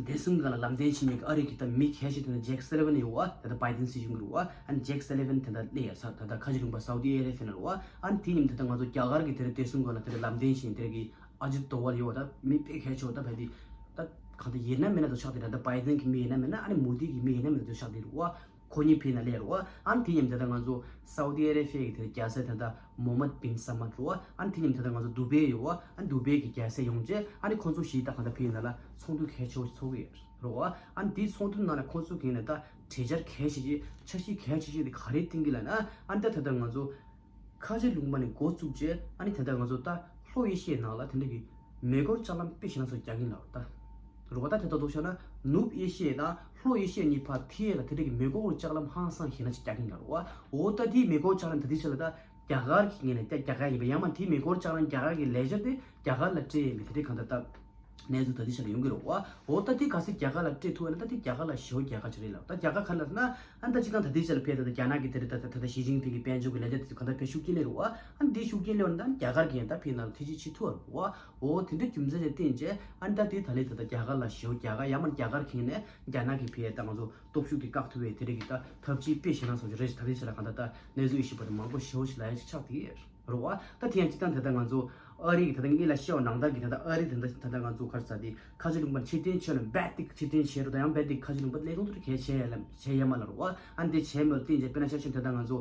བདེ་སྲུང་སྒང་ལ་ལམ་སྟོན་བྱེད་མཁན་གྱི་ཨ་རི་གི་ད་མི་གལ་ཆེ་དེ་ལྟར་ཇེག་སེ་ལི་ཝན་ཡོད་བ། དེ་ལྟར་བྷའི་ཌེན་སྲིད་གཞུང་གི་རེད་བ། ཨ་ནི་ཇེག་སེ་ལི་ཝན་དེ་ལྟར་སླེབས་ཡ་ས་ད་ལྟ་ཁ་ཆེ་ལུང་པ་སའུ་ཏི་ཨ་རེ་བྷི་ཡ་ནང་རེད་བ། ཨ་ནི་དེ་མཉམ་དུ་ད་ལྟ་ང་ཚོ་རྒྱ་གར་གི་དེ་ལྟར་བདེ་སྲུང་སྒང་ལ་དེ་ལྟར་ལམ་སྟོན་བྱེད་མཁན་དེ་ལྟར་གི་ཨ་ཇིད་དོ་ཝལ་ཡོད་བ། ད་མི་དཔེ་གལ་ཆེ་བ། ད་བལ་དེ་ད་གང་ལྟར་ཡིན་ན་མིན་ན་དུ་ཆགས་དེ་རེད། ད་བྷའི་ཌེན་གྱི་མི་ཡིན་ན་མིན་ན་ཨ་ནི་མོ་དི་གི་མི་ཡིན་ན་མིན་ན་དུ་ཆགས་དེ་རེད་བ། ཁོ་གཉིས་ཕེབས་ན་ལས་རེད་བ། ཨ་ནི་དེ་མཉམ་དུ་ད་ང་ཚོ་སའུ་དི་ཨ་རེ་བྷི་ཡ་གི་དེ་རྒྱལ་སྲས་ད་ལྟ་མོ་ཧམ་མད་བིན་སལ་མཱན་རེད་བ། ཨ་ནི་དེ་མཉམ་དུ་ད་ང་ཚོ་དུ་བྷེ་ཡོད་བ། ཨ་ནི་དུ་བྷེ་གི་རྒྱལ་སྲས་ཡོང་རྗེས་ཨ་ནི་ཁོང་ཚོ་བཞི་ད་གང་ལྟར་ཕེབས་ན་ལ་ཚོགས་འདུ་གལ་ཆེ་བོ་ཞིག་ཚོགས་ཀྱི་ཡོད་རེད་བ། ཨ་ནི་དེའི་ཚོགས་འདུ་ནང་ལ་ཁོང་ཚོ་གི་ནས་ད་གྲོས་འཆར་གལ་ཆེ་ཆེ་འཆར་གཞི་གལ་ཆེ་ཆེ་དེ་ག་རེ་བཏིང་གི་ལབ་ན། ཨ་ནི་ད་ད་ལྟ་ང་ཚོ་ཁ་ཆེ་ལུང་པ་ནས་འགོ་བཙུགས་རྗེས་ཨ་ནི་ད་ལྟ་ང་ཚོ་ད་ལྷོ་ཨེ་ཤི་ཡའི་ནང་ལ་དེ་འདྲ་གི་མེ་འཁོར་ལྕགས་ལམ་དཔེ་ཞེད་སྣང་ཚ་བོ་རྒྱག་གིན་ལབ་ད། རེད་བ། ད་དེ་ལྟར་འདུག་བྱས་ན་ནུབ་ཨེ་ཤི་ཡ་དང་ལྷོ་ཨེ་ཤི་ཡ་གཉིས་བར་ཐེ་ཡ་ལ་དེ་འདྲ་གི་མེ་འཁོར་ལྕགས་ལམ་ཧང་སང་ཞེད་སྣང་ཅིག་རྒྱག་གིན་ལབ་རེད་བ། འོ་ད་དེའི་མེ་འཁོར་ལྕགས་ལམ་ད་ལྟའི་ཆ་ལ་ད་རྒྱ་གར་གྱི་ངོས་ནས་ད་རྒྱ་གར་ཡིན་པ་ཡང་མ་དེའི་མེ་འཁོར་ལྕགས་ལམ་རྒྱ་གར་གྱི་ལས་འཆར་དེ་རྒྱ་གར་ལ་སྤྲད་ཡིན་པའི་དེ་འདྲའི་གང་ལྟར་ད། གནས་ཚུལ་ད་ལྟའི་ཆ་ལ་ཡོང་གི་རེད་བ། འོ་ད་དེ་ག་ཚོད་རྒྱ་གར་ལ་སྤྲད་ཐུབ་པ་ན་ད་དེ་རྒྱ་གར་ལ་ཞེ་པོ་རྒྱལ་ཁ་ཆེ་རེད་ལབ། ད་རྒྱལ་ཁ་ག་རེ་ལབ་ན་ཨ་ནི་ད་སྤྱིར་བཏང་ད་ལྟའི་ཆ་ལ་ཕེབས་ད་ད་རྒྱ་ནག་གི་དེ་རེད། ད་ད་ད་ད་ཞི་ཅིན་ཕིང་གི་དཔལ་འབྱོར་གྱི་ལས་འཆར་དེ་ཚོ་གང་ལྟར་ཕེབས་ཤུགས་རྐྱེན་སླེབས་རེད་བ། ཨ་ནི་དེ་ཤུགས་རྐྱེན་སླེབས་པ་ན་ད་རྒྱ་གར་གྱི་ཡང་ད་ཕེབས་ན་ལ་ཐེ་ཇུས་བྱེད་ཐུབ་པ་རེད་བ། འོ་དེ་འདྲ་རྒྱུ་མཚན་ཞིག་བརྟེན་བྱས་ཨ་ནི་ད་དེ་ད་ལས་ད་ད་རྒྱ་གར་ལ་ཞེ་པོ་རྒྱལ་ཁ། ཡང་མ་རྒྱ་གར་གྱི་ནས་རྒྱ་ནག་གི་ཕེབས་ད་ང་ཚོ་སྟོབས་ཤུགས་དེ་བཀག་ཐུབ་པའི་དེ་རེད་གི་ད་ཐབས་ཇུས་དཔེ་ཞེད་སྣང་ཚ་བོ་ཞིག་རེད་ཞེས་ད་ལྟའི་ཆ་ལ་གང་ལྟར་ད་གནས་ཚུལ་ཡེ་ཤེས་པ་དེ་མང་པོ་ཞེ་པོ་ཞིག་ལབ་ཡ་ཞིག་ཆགས་བསྡད་ཡོད་རེད་བ། ད་དེ་ཡང་སྤྱིར་བཏང་ད་ལྟ་ང་ཚོ་ ཨ་རི་གི་ད་ལྟ་ངེད་ལ་ཤེས་པ་ནང་ལྟར་གི་ད་ལྟ་ཨ་རི་ད་ལྟ་ད་ལྟ་ང་ཚོ་ག་རེ་ཟེར་དེ་ཁ་ཆེ་ལུང་པ་ཕྱིར་འཐེན་བྱས་ན་རྦད་དེ་ཕྱིར་འཐེན་བྱས་རུ་ད་ཡང་རྦད་དེ་ཁ་ཆེ་ལུང་པ་ལས་དོན་དུ་གལ་ཆེ་ཡ་ལ་བྱས་ཡ་མ་ལ་རུ་བ། ཨ་འདི་བྱས་མོད་བསྟན་རྗེས་དཔེར་ན་ཆ་བཞག་ད་ལྟ་ང་ཚོ་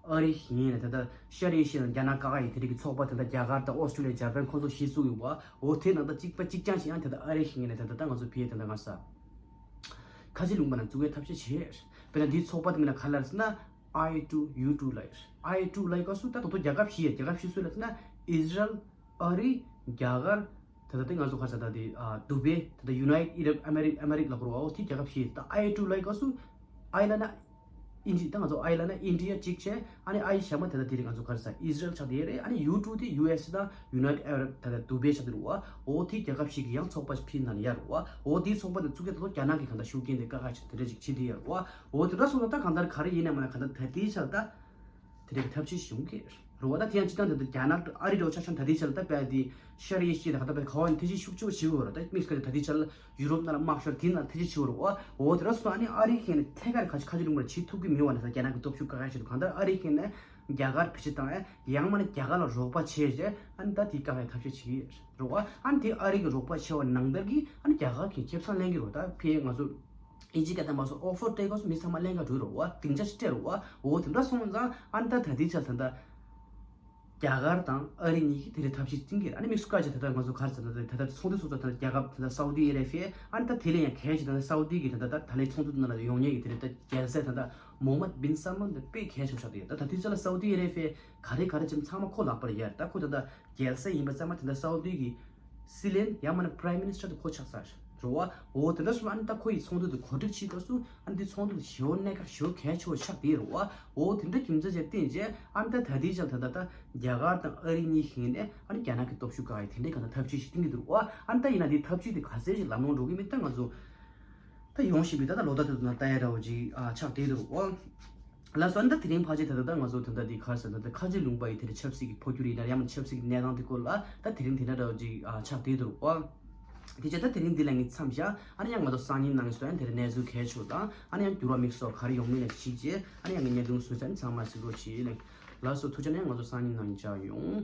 ཨ་རི་ཡིན་ནས་ད་ལྟ་ཤར་ཨེ་ཤི་ཡ་རྒྱ་ནག་ཀ་ཁ་ཡི་དེ་རིགས་ཀྱི་ཚོགས་པ་ད་ལྟ་རྒྱ་གར་དང་ཨོ་སི་ཀྲུ་ལི་ཡ་འཇར་པན་ཁོང་ཚོ་གཞི་བཙུགས་ཡོད་བ། འོ་དེ་ནང་ད་གཅིག་པ་གཅིག་རྐྱང་ཞིག་ཡང་ད་ལྟ་ཨ་རི་ཡིན་ནས་ད་ལྟ་ད་ང་ཚོ་ཕེ་ད་ལྟ་ང་ས་ཁ་ཆེ་ལུང་པ་ནང་བཙུགས་ཡའི་ཐབས་ཤེས་བྱས། དཔེར་ན་འདིའི་ཚོགས་པ་དེ་མིན་ན་ག་ལ་ཟེར་ན། ཨའི་ཊུ་ཡུ་ཊུ་ལ་ཡོད། ཨའི་ཊུ་ལ་ཡོད་སྐབས་སུ་ད་དོ་དོ་རྒྱལ་ཁབ་བཞི་ཡ་རྒྱལ་ཁབ་བཞི་སུ་ལ་ཟེར་ན། ཨི་ཟི་རལ། ཨ་རི། རྒྱ་གར། ད་ལྟ་དེ་ང་ཚོ་ག་རེ་ཟེར་ད་དེ་ཨ་དུ་བེ་ད་ལྟ་ཡུ་ནའི་ཊི་ཨ་རབ་ཨ་མེ་རི་ཨ་མེ་རི་ལ་གོ་རོ་ཨོ་དེ་རྒྱལ་ཁབ་བཞི་ད་ཨའི་ཊུ་ལ་ཡོད་སྐབས་སུ། ཨའི་ལ་ན། ཨིན་ཇི་ད་ང་ཚོ་ཨའི་ལ་ན་ཨིན་ཌི་ཡ་གཅིག་བྱས། ཨ་ནི་ཨའི་ཞག་མ་ད་ལྟ་དེ་རིང་ང་ཚོ་ག་རེ་ཟེར་ཨི་ཟི་རལ་ཆགས་དེ་རེད། ཨ་ནི་ཡུ་ཊུ་དེ་ཡུ་ཨེ་སི་དང་ཡུ་ནའི་ཊི་ཨ་རབ་ད་ལྟ་དུ་བེ་ཆགས་དེ་རུ་བ། ཨོ་དེ་རྒྱལ་ཁབ་བཞི་གི་ཡང་ཚོགས་པ་ཕིན་ན་ཡ་རུ་བ། ཨོ་དེའི་ཚོགས་པ་དེ་བཙུགས་ཀྱི་ད་དོ་རྒྱ་ནག་གི་གང་ལྟར་ཤུགས་རྐྱེན་དེ་དཀའ་ཁག་ཆེ་དེ་འདྲ་ཅིག་ཕྱིན་དེ་ཡ་རུ་བ། འོ་དེ་འདྲ་སོང་ཙང་ད་གང་ལྟར་ག་རེ་ཡིན་ན་མ་ན་གང་ལྟར་ད་ལྟའི་ཆར་ད། དེ་རིགས་ཐབས་ཤེས་ཤིག་ཡོང་གི་རེད་བ། ད་དེ་ཡང་སྤྱི་བཏང་དེ་ཚོ་རྒྱ་ནག་ཨ་རི་འདྲ་བོ་ཆ་བཞག་ན་ད་ལྟའི་ཆར་ལ་ད་ལྟ་དེ་ཤར་ཨེ་ཤི་ཡ་དང་ད་ལྟ་བའི་ག་བ་ནས་ཐེ་ཇུས་ཤུགས་ཆེ་བོ་བྱེད་དགོས་རེད། ད་དམིགས་བཀར་ད་ལྟའི་ཆར་ལ་ཡུ་རོབ་ནང་ལ་དམག་ཤོར་དེ་ནང་ཐེ་ཇུས་ཆེ་བོ་རེད་བ། འོ་དེ་འདྲ་སོང་ཙང་ཨ་ནི་ཨ་རི་ཁེ་ནས་ཐད་ཀར་ག་ཁ་ཆེ་ལུང་པར་བྱེད་ཐུབ་ཀྱི་མེད་བ་ན་ད་རྒྱ་ནག་གི་སྟོབས་ཤུགས་དཀའ་ཁག་ཆེ་རུ་གང་ལྟར་ཨ་རི་ཁེ་ནས་རྒྱ་གར་བེད་སྤྱོད་བཏང་ཨེ་ཡང་མ་ནས་རྒྱ་གར་ལ་རོགས་པ་བྱས་རྗེས་ཨ་ནི་ད་དེ་དཀའ་ཁག་ཐབས་ཤེས་བྱེད་ཀྱི་རེད་བ། ཨ་ནི་དེ་ཨ་རི་གི་རོགས་པ་བྱས་པ་ནང་ལྟར་གྱི་ཨ་ནི་རྒྱ་གར་གྱི་ཁེ་བཟང་ལེན་གྱི་རེད་བ། ད་ཕེ་ང་ཚོ། ཨིན་ཇི་སྐད་དང་མ་སོང་ཨོ་ཕར་སྤྲད་སྐབས་སུ་མི་ཚང་མ་ལེན་ག་འགྲོ་རོགས་བ། སྡིངས་ཆ་ཞིག་སྤྲད་རོགས་བ། འོ་དེ་འདྲ་སོང་ཙང་ཨ་ནི་ད་ད་ལྟའི་ཆར་ད་ལྟ་རྒྱ་གར་དང་ཨ་རི་གཉིས་ཀྱིས་དེ་རིང་ཐབས་ཤེས་བཏིང་གི་རེད། ཨ་ནི་དམིགས་སུ་བཀར་བྱས་ད་ལྟ་ང་ཚོ་ག་རེ་ཟེར་ན་ད་ལྟ་ཚོགས་འདུ་སོགས་ད་ལྟ་རྒྱལ་ཁབ་ད་ལྟ་སའུ་ཏི་ཨ་རེ་བྷི་ཡ་ཨ་ནི་ད་དེ་ལས་ཡང་གལ་ཆེ་ད་ལྟ་སའུ་ཏི་གི་ད་ལྟ་ད་ལྟའི་ཚོགས་འདུ་ནང་ལ་ཡོང་མཁན་གྱི་དེ་རིང་ད་རྒྱལ་སྲས་ད་ལྟ་མོ་ཧམ་མད་བིན་སལ་མཱན་དེ་དཔེ་གལ་ཆེན་པོ་ཆགས་བསྡད་ཡོད། ད་ད་ལྟའི་ཆར་ལ་སའུ་ཏི་ཨ་རེ་བྷི་ཡ་ག་རེ་ག་རེ་བྱེད་ཚང་མ་ཁོ་ལག་པར་ཡོད་རེད། ད་ཁོ་ད་ལྟ་རྒྱལ་སྲས་ཡིན་པ་ཚང་མ་དེ་འདྲ་སའུ་ཏི་གི་སྲིད་བློན་ཡང་མིན་ན་Prime Minister དེ་ཁོ་ཆགས་ཚར་རེད་བ། འོ་དེ་འདྲ་སོང་ཨ་ནི་ད་ཁོ་ཡི་ཚོགས་འདུ་དེ་གོ་སྒྲིག་བྱེད་སྐབས་སུ་ཨ་ནི་དེ་ཚོགས་འདུ་དེ་ཞེ་པོ་གནད་འགག་ཞེ་པོ་གལ་ཆེ་བོ་ཆགས་བསྡད་རེད་བ། འོ་དེ་འདྲ་རྒྱུ་མཚན་བྱས་བརྟེན་རྗེས་ཨ་ནི་ད་ད་ལྟའི་ཆར་ད་ད་ད་རྒྱ་གར་དང་ཨ་རི་གཉིས་ཀྱིས་ནས་ཨ་ནི་རྒྱ་ནག་གི་སྟོབས་ཤུགས་བཀག་ཡ་དེ་འདྲའི་གང་ལྟར་ཐབས་ཇུས་ཤིག་བཏིང་གི་འདུག་བ། ཨ་ནི་ད་ཡིན་ན་དེ་ཐབས་ཇུས་དེ་ག་ཚད་ཞིག་ལམ་ལྷོང་འགྲོ་གི་མིན་ད་ང་ཚོ་ད་ཡོང་བཞིན་པའི་ད་ལྟ་ལོ་ཟླ་དེ་ཚོ་ནང་ལྟ་ཡ་འདྲ་བོ་ཅིག་ཨ་ཆགས་བསྡད་འདུག་བ། ལགས་སོ། ཨ་ནི་ད་དེ་རིང་ཕལ་ཆེར་ད་ལྟ་ད་ང་ཚོ་ད་ལྟ་འདི་ག་རེ་ཟེར་ད་ལྟ་ཁ་ཆེ་ལུང་པ་ཡི་དེ་རིང་ཆབ་སྲིད་ཀྱི་འཕོ་འགྱུར་ཡིན་ན་ཡང་མིན་ཆབ་སྲིད་ཀྱི་གནས་སྟངས་དེ་སྐོར་ལ་ད་དེ་རིང་དེ་འདྲ་འདྲ་བོ་ཅིག་ཨ་ཆགས་བསྡད་འདུག་བ། དེ་བྱས་ད་དེ་རིང་འདི་ལ་ངས་མཚམས་བཞག་ཨ་ནི་ཡང་ང་ཚོ་སང་ཉིན་གནངས་ཉིན་སུ་ཡང་དེ་རིང་གནས་ཚུལ་གལ་ཆེ་བ་དང་ཨ་ནི་ཡང་འགྱུར་བ་དམིགས་སུ་ག་རེ་ཡོང་མིན་ལ་གཞིགས་རྗེས་ཨ་ནི་ཡང་ངས་བརྙན་ཐུང་བཟོས་ཚར་ནི་ཚང་མ་གཟིགས་རོགས་བྱེད་ལེ། ལགས་སོ། ཐུགས་རྗེ་ཆེ། ཡང་ང་ཚོ་སང་ཉིན་གནངས་ཉིན་མཇལ་ཡོང་།